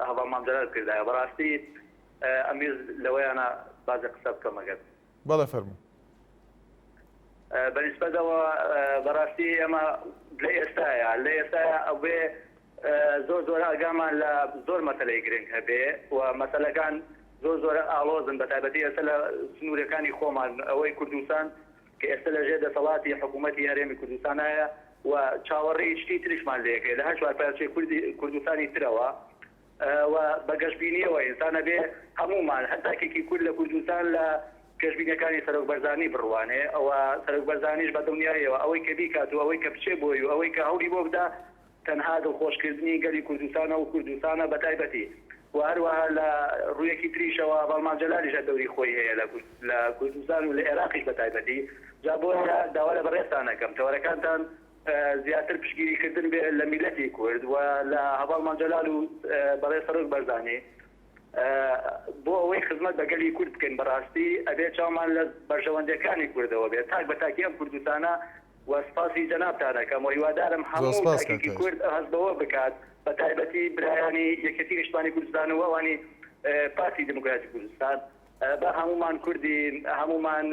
هەڤاڵ مام جەلال بکردایە بەڕاستی ئەمویست لەوەیانە بازێ قسە بکەم ئەگەر بەڵێ فەرموو. بەنیسبەتەوە بەڕاستی ئێمە لە ئێستایا لە ئێستایا ئەبێ زۆر زۆر ئاگامان لە زۆر مەسەلەی گرنگ هەبێ و مەسەلەکان زۆر زۆر ئاڵۆزن بە تایبەتی ئێستا لە سنوورەکانی خۆمان ئەوەی کوردستان کە ئێستا لە ژێر دەسەڵاتی حکوومەتی هەرێمی کوردستانایە و چاوەڕێی شتی تریشمان لێکرێ لە هەر چوارپارچەی کوردی کوردستانی ترەوە و بە گەشبینیەوە ئینسان ئەبێ هەموومان هەر تاکێکی کورد لە کوردستان لە پێشبینیەکانی سەرۆک بەرزانی بڕوانێ و سەرۆک بەرزانیش بە دڵنیایەوە ئەوەی کە بیکات و ئەوەی کە بچێ بۆی و ئەوەی کە هەوڵی بۆ بدا تەنها دڵخۆشکردنی گەلی کوردستانە و کوردستانە بە تایبەتی و هەروەها لە ڕوویەکی تریشەوە هەڤاڵ مام جەلالیش هەر دەوری خۆی هەیە لە لە کوردستان و لە ئێراقیش بە تایبەتی جا بۆیە داوا لە بەڕێزتان ئەکەم تەوەرەکانتان زیاتر پشتگیری کردن بێ لە میللەتی کورد و لە هەڤاڵ مام جەلال و بەڕێز سەرۆک بەرزانی بۆ ئەوەی خزمەت بە گەلی کورد بکەین بەڕاستی ئەبێ چاومان لە بەرژەوەندیەکانی کوردەوە بێت تاک بە تاکی ئەم کوردستانە و سپاسی جەنابتان ئەکەم و هیوادارم زۆر هەموو سپاس کاک تاکێکی تاهیر. کورد هەست بەوە بکات بە تایبەتی برایانی یەکێتی نیشتمانی کوردستان و ئەوانی پارتی دیموکراتی کوردستان با هەموومان کوردین هەموومان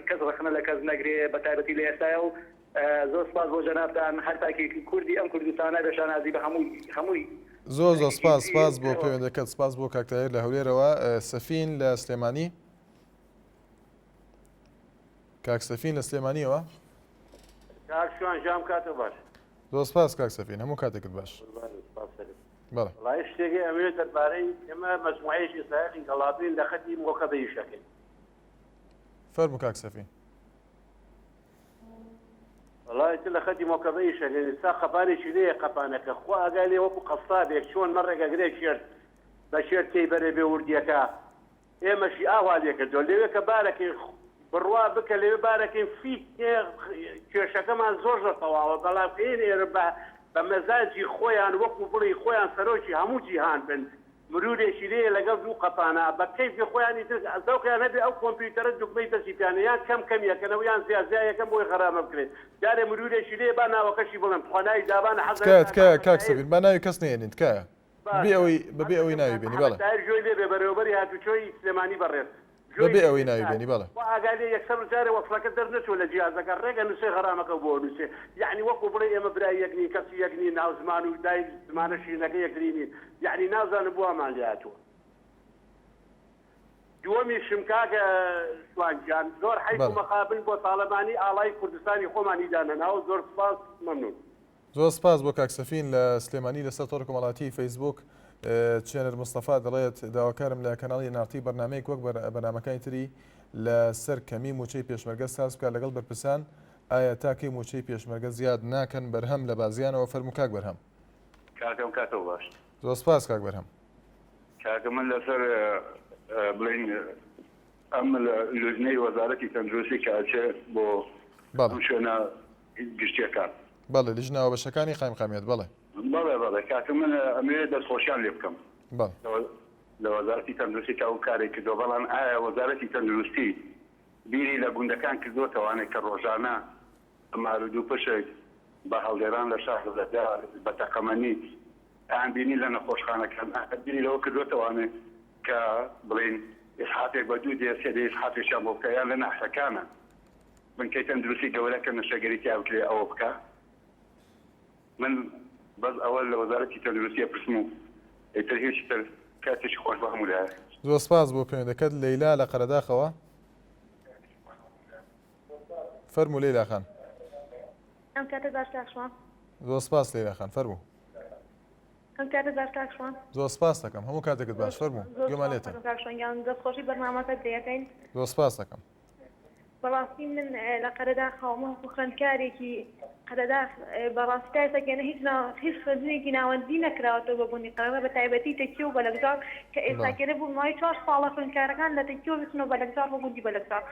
کەس ڕەخنە لە کەس نەگرێ بە تایبەتی لە ئێستایا و زۆر سپاس بۆ جەنابتان هەر تاکێکی کوردی ئەم کوردستانە بێ شانازی بە هەمووی هەمووی زۆر زۆر تاکێکی سپاس تری سپاس بۆ ترەوە. پەیوەندەکەت سپاس بۆ کاک تاهیر لە هەولێرەوە سەفین لە سلێمانی. کاک سەفین لە سلێمانیەوە. کاک شوان ژیان کاتت باش. زۆر سپاس کاک سەفین هەموو کاتێکت باش. قوربانی سپاس سەرت. بەڵێ. وەڵایی شتێکی ئەمەوێت دەربارەی ئێمە مەجموعەیەکی سایەقی گەڵابین لە خەتی مۆکە بە ئیشەکەین. فەرموو کاک سەفین. وەڵایی تر لە خەتی مۆکە بە ئیشەکەین ئێستا قەپانێکی لێیە قەپانەکە خوا ئاگای لێ وەکو قەسابێک چۆن مەڕێک ئەگرێ کێرد بە کێرد تێی بەرێ بێ وردیەکە ئێمەشی ئاوا لێکردوە لەوێ کە بارەکەین بڕوا بکە لەوێ بارەکەین فیت کێشەکەمان زۆر زۆر تەواوە بەڵام کە یەن ئێرە بە بە مەزاجی خۆیان وەکو بڵێی خۆیان سەرۆکی هەموو جیهان بن مرورێکی لێیە لەگەڵ دوو قەپانا بە کەیفی خۆیان ئیتر زەوقیان هەبێ ئەو کۆمپیوتەرە دوگمەی دەستی پیانە یان کەم کەم یەکەنەوە یان زیا زیا یەکەن بۆی غەرامە بکرێت جارێ مرورێکی لێیە با ناوەکەشی بڵێم تخوا ناوی دابانە حەز تکایە دەکەم تکایە کاک تاهیر سەفین با ناوی کەس نەهێنین تکایە. بەبێ باشە ئەوەی بەبێ ئەوەی حەزەکەم ناوی کاک بێنی محمد بەڵێ. تاهیر گوێی لێ بێ بەرێوەبەری هاتوچۆی سلێمانی بەڕێز گوێی بەبێ لێ ئەوەی بێ ناوی کاک بێنی بەڵێ. خوا ئاگای لێ یەکسەر و جارێ وەسڵەکە دەرنەچووە لە جیازەکە ڕێک ئەنوسێ غەرامەکەو بۆ ئەنوسێ یەعنی وەکو بڵێ ئێمە برای یەک نین کەسی یەک نین هاوزمان و دایک زمانە شیرینەکە یەکتری نین یەعنی نازانم بۆ وامان لێ هاتووە. دووەمیشم کاکە شوان گیان زۆر حەیف و بەڵێ. مەخابن بۆ تاڵەبانی ئاڵای کوردستانی خۆمانی دانەناوە زۆر سوپاس مەمنون. زۆر سپاس بۆ کاک سەفین لە سلێمانی لەسەر تۆڕی کۆمەڵایەتی فەیسبووک چێنەر مستەفا دەڵێت داواکارم لە کەناڵی NRT بەرنامەیەک وەک بەرنامەکانی تری لە سەر کەمی موچەی پێشمەرگە ساز بکات لەگەڵ بەرپرسان ئایا تا کەی موچەی پێشمەرگە زیاد ناکەن بەرهەم لە بازیانەوە فەرموو کاک بەرهەم. کاکەم کاتەوە باش. زۆر سپاس کاک بەرهەم. کاکە من لەسەر بڵێین ئەم لوجنەی وەزارەتی تەندروستی کە ئەچێ بۆ ئەم شوێنە گشتیەکان. بەڵێ لیژنە هاوبەشەکانی قایمقامیەت بەڵێ. بەڵێ بەڵێ کاکە من ئەمەوێ دەستخۆشیان لێ بکەم بەڵێ. لە وەزارەتی تەندروستی کە ئەو کارەی کردووە بەڵام ئایا وەزارەتی تەندروستی بیری لە گوندەکان کردووەتەوانێ کە ڕۆژانە بە مار و دووپشک بە هەڵدێران لە شاخ لە دار بە تەقەمەنی ئەیان بینی لە نەخۆشخانەکان ئایا بیری لەوە کردووەتەوانێ کە بڵێین ئیسحافێک بە دوو دێ سێ دێ ئیسحافێکیان بۆ بکا یان لە ناحیەکانە بنکەی تەندروستی گەورە کە نەشتەرگەری تیا بکرێ ئەوە بکا من بەس ئەوە لە وەزارەتی تەندروستی ئەپرسم و ئیتر هیچ تر کاتێکی خۆش بۆ هەموو لایەک. زۆر سپاس بۆ پەیوەندەکەت لەیلا لە قەرەداخەوە فەرموو لەیلا خان. ئەم کاتەت باش کاک شوان. زۆر سپاس لەیلا خان فەرموو. ئەم کاتەت باش کاک شوان. زۆر سپاس دەکەم هەموو کاتێکت باش فەرموو گوێمان لێتە. کاک شوان گیان دەستخۆشی بەرنامەکەت لێ ئەکەین. زۆر سپاس دەکەم. بەڕاستی من لە قەرەداخەوەم وەکو خوێندکارێکی قەرەداخ بەڕاستی تا ئێستا گەنە هیچ هیچ خوێندنێکی ناوەندی نەکراوەتەوە بە گوندی قەرەداخ بە تایبەتی تەکیە و بەلەکجاڕ کە ئێستا گەنە بۆ ماوەی چوار ساڵە خوێندکارەکان لە تەکیەوە بچنەوە بەلەکجاڕ بۆ گوندی بەلەکجاڕ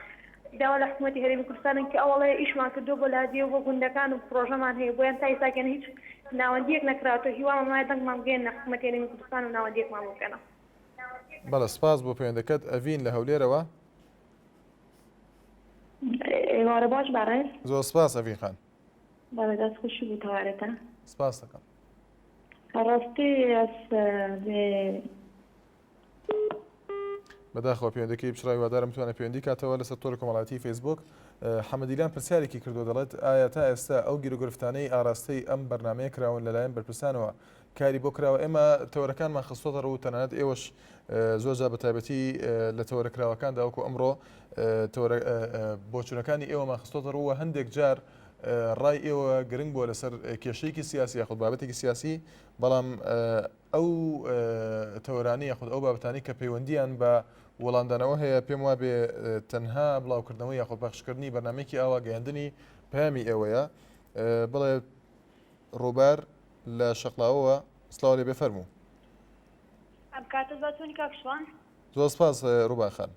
داوا لە حکوومەتی هەرێمی کوردستانن کە ئەوەڵێ ئیشمان کردووە بۆ لادێ و بۆ گوندەکان و پرۆژەمان هەیە بۆیان تا ئێستا گەنە هیچ ناوەندیەک نەکراوەتەوە هیوامان وایە دەنگمان بگەیەننە حکوومەتی هەرێمی کوردستان و ناوەندیەکمان بۆ بکەنەوە. بەڵێ سپاس بۆ پەیوەندەکەت ئەڤین لە هەولێرەوە. ئێوارە باش بەڕێز. زۆر سپاس ئەڤین خان. بەڵێ دەست خۆشی بۆ تەوارەتە. سپاس دەکەم. ڕاستی ئەس بێ. بەداخەوە پەیوەندەکەی بچڕا هیوادارم بتوانێت پەیوەندی کاتەوە لەسەر تۆڕی کۆمەڵایەتی فەیسبوک حەمەدیلان پرسیارێکی کردووە دەڵێت ئایا تا ئێستا ئەو گیروگرفتانەی ئاراستەی ئەم بەرنمەیە کراون لەلایەن بەرپرسانەوە کاری بۆ کراوە ئێمە تەوەرەکانمان خستۆتە ڕوو تەنانەت ئێوەش زۆر جار بە تایبەتی لە تەوەرە کراوەکاندا وەکو ئەمڕۆ بۆچوونەکانی ئێوەمان خستۆتە ڕوو و هەندێک جار ڕای ئێوە گرنگ بووە لەسەر کێشەیەکی سیاسی یاخود بابەتێکی سیاسی بەڵام ئەو تەوەرانی یاخود ئەو بابەتانی کە پەیوەندیان بە وەڵامدانەوە هەیە پێم وابێ تەنها بڵاوکردنەوە یاخود پەخشکردنی بەرنمێکی ئاوا گەیاندنی پەیامی ئێوەیە بڵێ ڕووبار لە شەقڵاوەوە سڵاو لێ بێ فەرموو. ئەم کاتەت باش چۆنی کاک شوان؟ زۆر سپاس ڕووبار خان.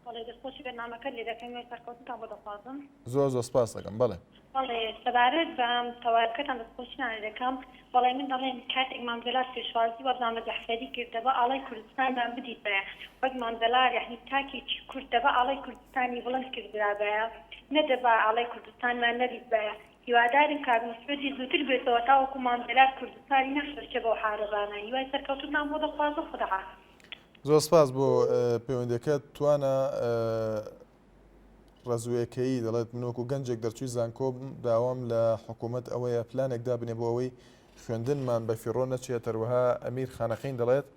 بەڵێ دەستخۆشی بەرنامەکەت لێ دەکەم و سەرکەوتنتان بۆ دەخوازم. زۆر زۆر سپاس دەکەم بەڵێ. بەڵێ سەبارەت بە تەوارەکەتان دەستخۆشیتان لێ دەکەم. بەڵێ من دەڵێم کاتێک مام جەلال پێشوازی وەرزامە جەعفەری کرد دەبا ئاڵای کوردستانمان بدیتایە وەک مام جەلال یەعنی تاکێکی کورد دەبا ئاڵای کوردستانی بڵند کردرابایە نەدەبا ئاڵای کوردستانمان نەدیتبایە هیوادارین کاک مەسعودیش زووتر بێتەوە تاوەکو مام جەلال کوردستانی نەفرۆشێ بەو عارەبانە هیوای سەرکەوتنتان بۆ دەخوازم خودا حافز. زۆر سپاس بۆ پەیوەندیەکەت توانا ڕەزوێکەیی دەڵێت من وەکو گەنجێک دەرچووی زانکۆم داوام لە حکوومەت ئەوەیە پلانێک دابنێ بۆ ئەوەی خوێندنمان بە فیڕۆ نەچێت هەروەها ئەمیر خانەقین دەڵێت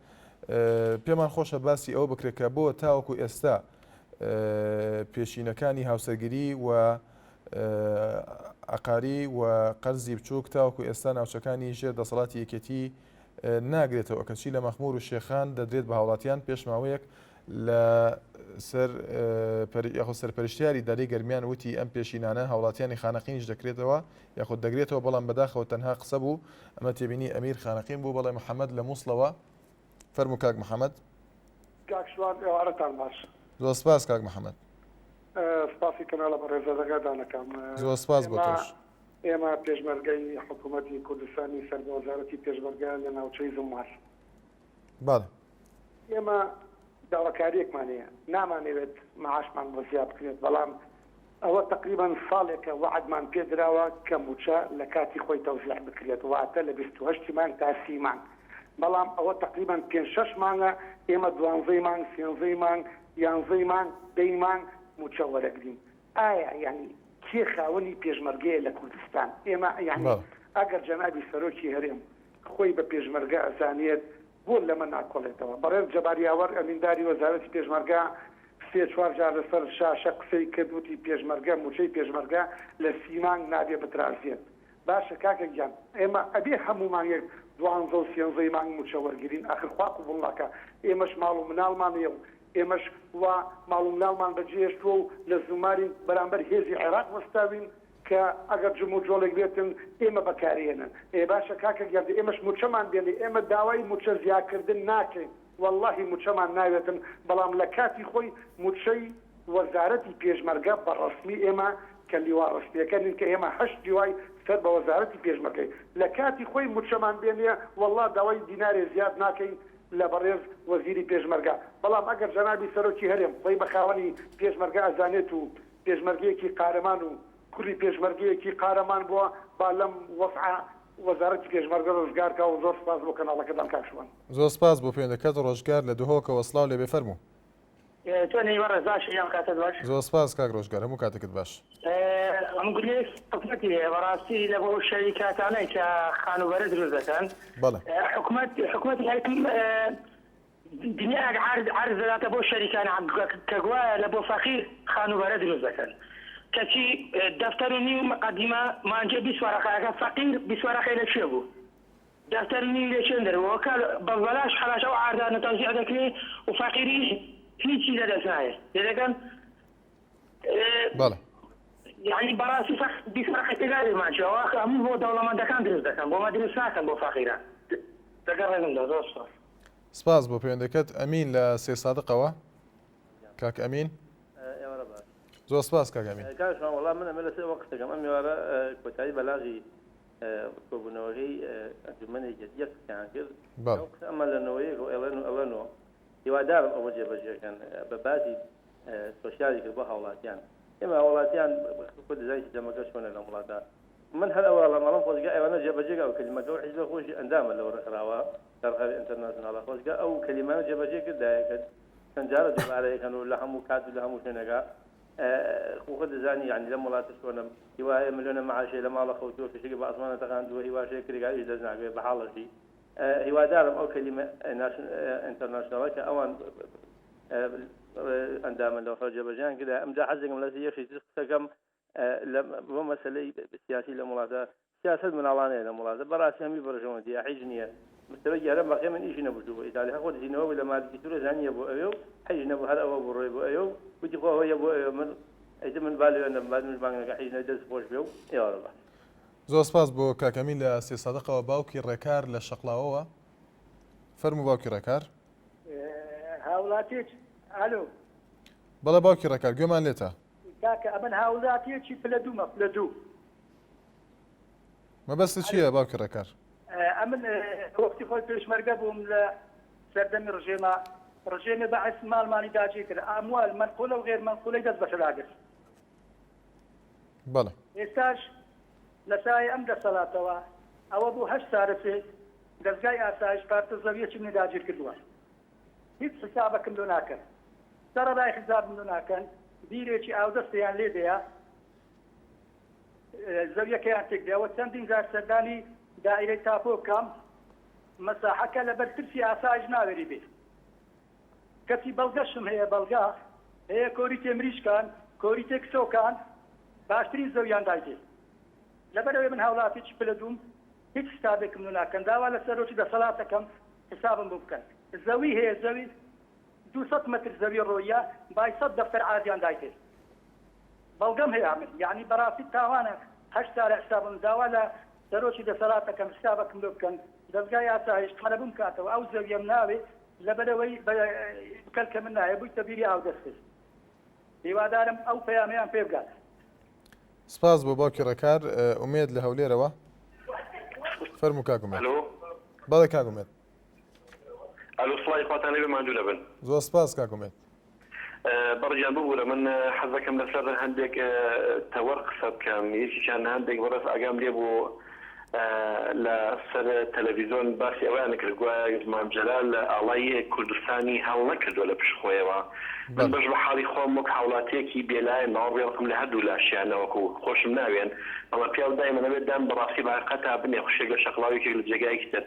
پێمان خۆشە باسی ئەوە بکرێت کە بۆ تاوەکو ئێستا پێشینەکانی هاوسەرگیری و عەقاری و قەرزی بچووک تاوەکو ئێستا ناوچەکانی ژێر دەسەڵاتی یەکێتی ناگرێتەوە کەچی لە مەخمور و شێخان دەدرێت بە هاوڵاتیان پێش ماوەیەک لە سەر یاخود سەرپەرشتیاری داری گەرمیان وتی ئەم پێشینانە هاوڵاتیانی خانەقینیش دەکرێتەوە یاخود دەگرێتەوە بەڵام بەداخەوە تەنها قسە بوو ئەمە تێبینی ئەمیر خانەقین بوو بەڵێ محەممەد لە مووسڵەوە فەرموو کاک محەممەد. کاک شوان ئێوارەتان باش. زۆر سپاس کاک محەممەد. سپاسی کەناڵە بەڕێزەکەتان ئەکەم. زۆر سپاس بۆ تۆش. ئێمە پێشمەرگەی حکوومەتی کوردستانی سەر بە وەزارەتی پێشمەرگە لە ناوچەی زوممار. بەڵێ. ئێمە داواکارییەکمان هەیە، نامانەوێت مەعاشمان بۆ زیاد بکرێت، بەڵام ئەوە تەقریبەن ساڵێکە وەعدمان پێ دراوە کە مووچە لە کاتی خۆی تەوزیع بکرێت، واتە لە 28 ی مانگ تا سی مانگ، بەڵام ئەوە تەقریبەن پێنج شەش مانگە ئێمە دوانزەی مانگ، سێنزەی مانگ، یانزەی مانگ، دەی مانگ مووچە وەرەگرین. ئایا یانی کێ خاوەنی پێشمەرگەیە لە کوردستان؟ ئێمە یانی ئەگەر جەنابی سەرۆکی هەرێم خۆی بە پێشمەرگە ئەزانێت بۆ لەمە ناکۆڵێتەوە؟ بەڕێز جەبار یاوەر ئەمینداری وەزارەتی پێشمەرگە سێ چوار جار لەسەر شاشە قسەی کرد وتی پێشمەرگە مووچەی پێشمەرگە لە سی مانگ نابێ بترازێت. باشە کاکە گیان ئێمە ئەبێ هەموو مانگێک دوانزە و سێنزەی مانگ موچە وەرگرین ئاخر خوا قبوڵ ناکا ئێمەش ماڵ و مناڵمان هەیە و ئێمەش وا ماڵ و مناڵمان بەجێهێشتووە و لە زومارین بەرامبەر هێزی عێراق وەستاوین کە ئەگەر جموجۆڵێک بێتن ئێمە بەکارێنن ئێ باشە کاکە گیان دە ئێمەش موچەمان بێنێ ئێمە داوای موچە زیاکردن ناکەین وەڵاهی موچەمان ناوێتن بەڵام لە کاتی خۆی موچەی وەزارەتی پێشمەرگە بە ڕەسمی ئێمە کە لیوا ڕەسمیەکە نین کە ئێمە هەشت لیوای سەر بە وەزارەتی پێشمەرگەین لە کاتی خۆی موچەمان بێنێ وەڵا داوای دینارێ زیاد ناکەین لە بەڕێز وەزیری پێشمەرگە بەڵام ئەگەر جەنابی سەرۆکی هەرێم خۆی بە خاوەنی پێشمەرگە ئەزانێت و پێشمەرگەیەکی قارەمان و کوڕی پێشمەرگەیەکی قارەمان بووە با لەم وەزعە وەزارەتی پێشمەرگە ڕزگار کا و زۆر سپاس بۆ کەناڵەکەتان کاک شوان. زۆر سپاس بۆ پەیوەندەکەت ڕۆژگار لە دهۆکەوە سڵاو لێبێ فەرموو. چۆنی بەڕێز باشی ئەم کاتەت باش. زۆر سپاس کاک ڕۆژگار هەموو کاتێکت باش. ئەم گلەیەک حکومەتی هەیە بەڕاستی لە بۆ شەریکاتانەی کە خانووبەرە دروست دەکەن بەڵێ. حکومەت حکومەتی هەرێم دنیایەک عەرز عەرز دەداتە بۆ شەریکان کە گوایە لە بۆ فەقیر خانووبەرە دروست دەکەن کەچی دەفتەر و نیو مقدمە مانگێ 20 وەرەقەکە فەقیر 20 وەرەقەی لە کوێ بوو دەفتەر و نیوی لە کوێن دەرەوە کە بە بەلاش حەلاش ئەو عاردانە تەوزیع دەکرێ و فەقیریش هیچی لە دەست نایە لێدەکەن بەڵێ یعنی بەڕاستی فەق 20 وەرەقەی پێ نابێ مانگێ ئەوە هەموو بۆ دەوڵەمەندەکان دروست دەکەن بۆ مە دروست ناکەن بۆ فەقیران لەگەڵ ڕێزمدا زۆر سوپاس. سپاس بۆ پەیوەندەکەت ئەمین لە سێسادقەوە کاک ئەمین. ئێوارە باش. زۆر سپاس کاک ئەمین. کاک شوان وەڵا من ئەمە لەسەر ئەوە قسە دەکەم ئەم ئێوارە کۆتایی بەلاغی کۆبوونەوەکەی ئەنجومەنی یەکێتی یەک قسەیان کرد بەڵێ. ئەو قسە ئەمان لە نەوەیەک و ئەڵێن و ئەڵێن و هیوادارم ئەوە جێبەجێکەن بە باجی سۆسیالی کرد بۆ هاوڵاتیان ئێمە هاوڵاتیان خۆ دەزانی سیستەمەکە چۆنە لەم وڵاتە من هەر ئەوە ئەڵێم ئەڵێم خۆزگە ئەوانە جێبەجێکە ئەو کەلیمەکە و حیزبە خۆشی ئەندامە لەو ڕێکخراوە لە ڕێکخراوی ئینتەرناسیۆناڵە خۆزگە ئەو کەلیمانە جێبەجێ کردایە کە چەند جارە دووبارە یەکەن و لە هەموو کات و لە هەموو شوێنەکە خۆ خۆت دەزانی یعنی لەم وڵاتە چۆنە هیوا هەیە ملیۆنە معاشێ لە ماڵە خەوتووە فیشەکی بە ئاسمانە تەقاندووە هیواشەیە کرێکاریش دەست ناکەوێت بە حاڵەشی هیوادارم ئەو کەلیمە ئینتەرناشناڵە کە ئەوان ئەندامن لەو جێبەجێیان کرد ئەمجا حەزێکم لەسەر یەکێکی تر قسەکەم لە بۆ مەسەلەی سیاسی لەم وڵاتە سیاسەت مناڵانەیە لەم وڵاتە بەڕاستی هەمی بەرژەوەندیە حیج نییە مستەوەی گەرم بەقێ من ئیشی نەبوو بۆ ئیتالی هەر خۆ دزینەوە بوو لە مالکی تورە زانیە بۆ ئەوێ و حیج نەبوو هەر ئەوە بوو ڕۆی بۆ ئەوێ و وتی خۆ هۆیە بۆ ئەوێ من ئیتر من با لەوێ نەبم با منیش بانگ نەکە حیج نە دەست خۆش بێ و ئێوارە باش. زۆر سپاس بۆ کاک ئەمین لە سێسادقەوە باوکی ڕێکار لە شەقڵاوەوە فەرموو باوکی ڕێکار. هاوڵاتیەکی ئەلۆ. بەڵێ باوکی ڕێکار گوێمان لێتە. کاکە ئەمن هاوڵاتیەکی پلە دوومە پلە دوو. مەبەستت چییە باوکی ڕێکار؟ ئەمن وەختی خۆی پێشمەرگە بووم لە سەردەمی ڕژێما ڕژێمی بەعس ماڵمانی داگیر کرد ئەموال مەنقولە و غێر مەنقولەی دەست بەسەردا گرت. بەڵێ. ئێستاش لە سایەی ئەم دەسەڵاتەوە ئەوە بوو هەشت سارەسێ دەزگای ئاسایش پارچە زەویەکی منی داگیر کردووە. هیچ حیسابەکم لۆ ناکەن. سەرەڕای حیسابم لۆ ناکەن بیرێکی ئاودەستیان لێ دەیا زەویەکەیان تێک دەیا وە چەندین جار سەردانی دائیرەی تاپۆ بکەم مەساحەکە لەبەر ترسی ئاسایش ناوێری بێ کەچی بەڵگەشم هەیە بەڵگە هەیە کۆریتێ مریشکان کۆریتێ کسۆکان باشترین زەویان دایتێ لەبەرئەوەی من هاوڵاتیەکی پلە دووم هیچ حسابێکم لۆ ناکەن داوا لە سەرۆکی دەسەڵاتەکەم حسابم بۆ بکەن زەوی هەیە زەوی 200 مەتر زەوی ڕۆیە بای سەد دەفتەر عاردیان دایتێ بەڵگەم هەیە من یەعنی بەڕاستی تاوانە هەشت سالە حسابم داوا لە سەرۆکی دەسەلاتەکەم حسابەکم لۆ بکەن دەزگای ئاسایش قەرەبووم کاتەوە ئەو زەویەم ناوێ لەبەرئەوەی کەلکە من نایە بوویتە بیری ئاودەستێ هیوادارم ئەو پەیامەیان پێ بگات. سپاس بۆ باوکی ڕێکار ئومێد لە هەولێرەوە فەرموو کاک ئومێد. ئەلۆ. بەڵێ کاک ئومێد. ئەلۆ سڵاوی خواتان لێبێ ماندوو نەبن. زۆر سپاس کاک ئومێد. بەڕێزیان ببورە من حەزدەکەم لەسەر هەندێک تەوەر قسە بکەم یەکێکیان هەندێک بەڕێز ئاگام لێ بوو لە سەر تەلەڤیزۆن باسی ئەوەیان کرد گوایە مام جەلال ئاڵای کوردستانی هەڵنەکردووە لە پشت خۆیەوە من بەش بە حاڵی خۆم وەک هاوڵاتیەکی بێلایەن باوەڕ بێ ڕقم لە هەردوو لاشیان نەوەکو خۆشم ناوێن بەڵام پیاو دایمە نەبێت دان بە ڕاستی بە حەقیقەتا بنێ خوشێک لە شەقڵاو یەکێک لە جێگایەکی تر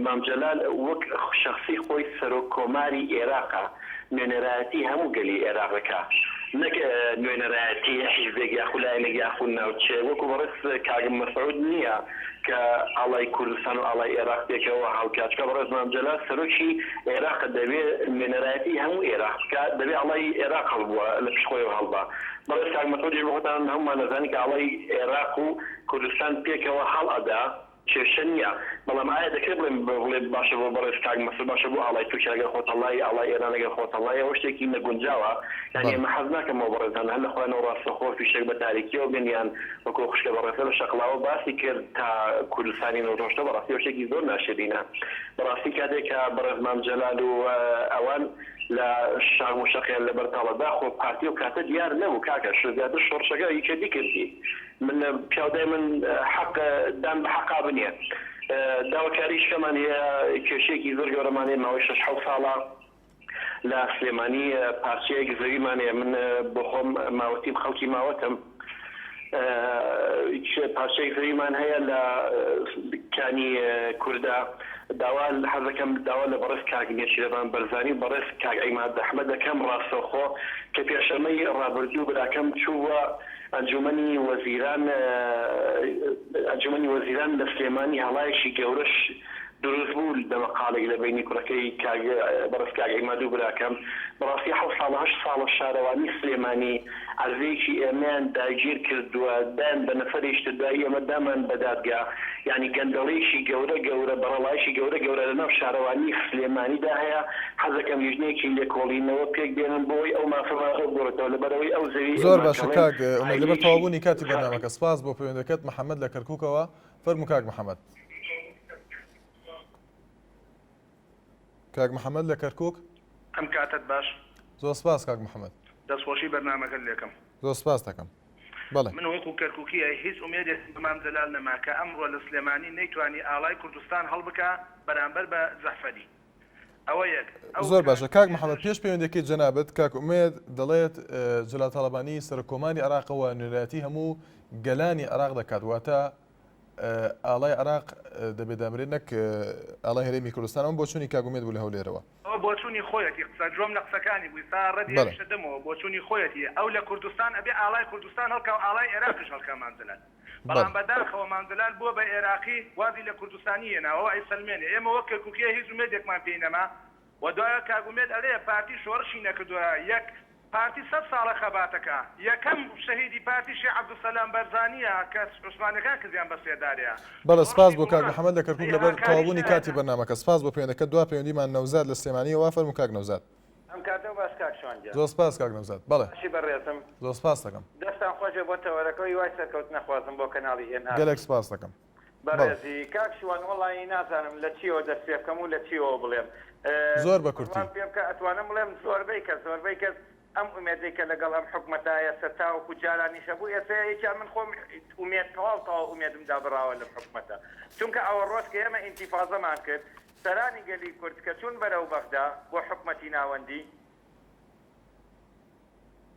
مام جەلال وەک شەخسی خۆی سەرۆک کۆماری ئێراقە نوێنەرایەتی هەموو گەلی ئێراق دەکا. نەک نوێنەرایەتی حیزبێک یاخو لایەنێک یاخو ناوچەیەک وەکو بەڕێز کاک مەسعود نییە کە ئاڵای کوردستان و ئاڵای ئێراق پێکەوە هەڵکات چونکە بەڕێز مام جەلال سەرۆکی ئێراقە دەبێ نوێنەرایەتی هەموو ئێراق بکات دەبێ ئاڵای ئێراق هەڵبووە لە پشت خۆیەوە هەڵبا بەڕێز کاک مەسعودیش بۆ خۆتان هەموومان ئەزانین کە ئاڵای ئێراق و کوردستان پێکەوە هەڵئەدا کێشە نییە، بەڵام ئایا دەکرێت بڵێم بڵێ باشە بۆ بەڕێز کاک مەسرور باشە بۆ ئاڵای تورکیا گەر خۆت هەڵنایەی ئاڵای ئێران ئەگەر خۆت هەڵنایەی ئەوە شتێکی نەگونجاوە یانی ئێمە حەز ناکەم ئەو بەڕێزانە هەر لە خۆیانەوە ڕاستەوخۆ فیشەک بە تاریکیەوە بێن یان وەکو ئەو خوشکە بەڕێزە لە شەقڵاوە باسی کرد تا کوردستانی نەڕۆشتە بەڕاستی ئەوە شتێکی زۆر ناشرینە بەڕاستی کاتێک کە بەڕێز مام جەلال و ئەوان لە شاخ و شەقیان لەبەر تاڵە داخۆ پارتی ئەو کاتە دیار نەبوو کاکە زیاتر شۆڕشەکە یەکێتی کردی من پیاو دایمەن حەق دان بە حەقا بنێ داواکاری شکەمان هەیە کێشەیەکی زۆر گەورەمان هەیە ماوەی شەش حەوت ساڵە لە سلێمانی پارچەیەک زەویمان هەیە من بۆ خۆم ماوەتیم خەڵکی ماوەتم پارچەیەک زەویمان هەیە لە کانی کووردا داوا حەزەکەم داوا لە بەڕێز کاک نێچیرەڤان بەرزانی و بەڕێز کاک عیماد ئەحمەد دەکەم ڕاستەوخۆ کە پێشەمەی ڕابردوو براکەم چووە ئەنجومەنی وەزیران ئەنجومەنی وەزیران لە سلێمانی هەڵایەکی گەورەش دروست بوو دەمەقاڵێک لە بەینی کوڕەکەی کاک بەڕێز کاک عیماد و براکەم بەڕاستی حەوت ساڵە هەشت ساڵە شارەوانی سلێمانی عەرزەیەکی ئێمەیان داگیر کردووە دایان بە نەفەرێکی تر دوایی ئێمە دامان بە دادگا یانی گەندەڵیەکی گەورە گەورە بەڕەڵایەکی گەورە گەورە لە ناو شارەوانی سلێمانیدا هەیە حەزەکەم لیژنەیەکی لێکۆڵینەوە پێک بێنن بۆ ئەوەی ئەو مافەمان بۆ بگۆڕێتەوە لەبەرئەوەی ئەو زەویەی زۆر ئێمە باشە کەڵێن کاک ئومێد لەبەر عایلەیەکی تەواوبوونی کاتی خاکی بەرنامەکە سپاس بۆ پەیوەندەکەت محەمەد لە کەرکوکەوە فەرموو کاک محەمەد. کاک محەمەد لە کەرکوک. ئەم کاتەت باش. زۆر سپاس کاک محەمەد. دەستخۆشی بەرنامەکەت لێکەم. زۆر سپاست دەکەم. بەڵێ. من وەکو کەرکوکیە هیچ ئومێدێکم بە مام جەلال نەما کە ئەمڕۆ لە سلێمانی نەیتوانی ئاڵای کوردستان هەڵبکا بەرامبەر بە جەعفەری. ئەوە یەک. ئەو زۆر باشە کاک محەمەد ئومێدەش. پێش پەیوەندیەکەی جەنابت کاک ئومێد دەڵێت جەلال تاڵەبانی سەرۆک کۆماری عێراقە و نوێنەرایەتی هەموو گەلانی عێراق دەکات واتە ئاڵای عێراق دەبێ دابنرێت نەک ئاڵای هەرێمی کوردستان ئەمە بۆچوونی کاک ئومێد بوو لە هەولێرەوە. ئەوە بۆچوونی خۆیەتی قسە گوێم لە قسەکانی بوو ئیستا ڕەدی بەڵێ. ئەویش ئەدەمەوە بۆچوونی خۆیەتی ئەو لە کوردستان ئەبێ ئاڵای کوردستان هەڵکا و ئاڵای ئێراقیش هەڵکا مام جەلال بەڵێ. بەڵام بەداخەوە مام جەلال بووە بە ئێراقی وازی لە کوردستانی هێناوە ئەوە ئەیسەلمێنێ ئێمە وەک کەرکوکیە هیچ ئومێدێکمان پێی نەما وە دوایە کاک ئومێد ئەلێ پارتی شۆڕشی نەکردوە یەک پارتی سەد ساڵە خەباتەکا یەکەم شەهیدی پارتی شێخ عەبدولسەلام بەرزانیە کە عوسمانیەکان کردیان بە سێدارەیا بەڵێ سپاس شۆڕشی بۆ کاک گوڕان محمد لە کەرکوک ئەی لەبەر هاکاریش تەواوبوونی کاتی نایەتە. بەرنامەکە سپاس بۆ پەیوەندەکەت دوا پەیوەندیمان نەوزاد لە سلێمانیەوە فەرموو کاک نەوزاد. ئەم کاتەو باش کاک شوان گیان. زۆر سپاس کاک نەوزاد بەڵێ. باشی بەڕێزم. زۆر سپاست دەکەم. دەستان خۆش بێ بۆ تەوەرەکەو هیوای سەرکەوتن ئەخوازم بۆ کەناڵی ئێن ئار تی. گەلێک سپاست دەکەم. بەڵێ. بەڕێزی کاک شوان وەڵایی نازانم لە چیەوە دەست پێ بکەم و لە چیەوە بڵێم زۆر بە کورتی. بڕوام پێ بکە ئەتوانم بڵێم زۆربەی کەس زۆربەی کەس ئەم ئومێدەی کە لەگەڵ ئەم حکومەتە ئێستا تاوەکو جارانیش هەبوو ئێستا یەکیان من خۆم ئومێد تەواو تەواو ئومێدم دابڕاوە لەم حکومەتە چونکە ئەوە ڕۆژ کە ئێمە ئینتیفازەمان کرد سەرانی گەلی کورد کە چوون بەرەو بەغدا بۆ حکومەتی ناوەندی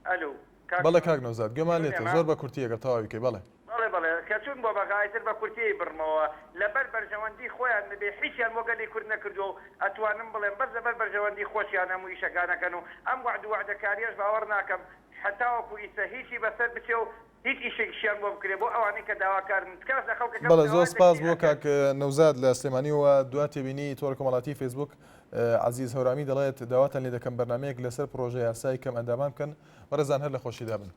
ئەلو کاک بەڵێ شوان کاک نەوزاد گوێمان چوون لێتە ئێمە زۆر بە کورتی ئەگەر تەواوی کەی بەڵێ. بەڵێ بەڵێ کە چوون بۆ بەغا ئیتر بە کورتی ئەیبڕمەوە لەبەر بەرژەوەندی خۆیان نەبێ هیچیان بۆ گەلی کورد نەکردووە و ئەتوانم بڵێم بەس لەبەر بەرژەوەندی خۆشیان هەموو ئیشەکان ئەکەن و ئەم وەعد و وەعدەکاریەش باوەڕ ناکەم هەتاوەکو ئیسە هیچی بەسەر بچێ و هیچ ئیشێکیشیان بۆ بکرێ بۆ ئەوانەی کە داواکارن تکاش لە خەڵکەکەم بەڵێ زۆر داوا سپاس دەکرێ بۆ ئەگەر کاک نەوزاد لە سلێمانیەوە دوا تێبینی تۆڕی کۆمەڵاتی فەیسبوک عەزیز هەورامی دەڵێت داواتان لێ دەکەم بەرنامەیەک لەسەر پڕۆژە یاسای کەم ئەندامان بکەن بەڕێزان هەر لە خۆشیدا بن.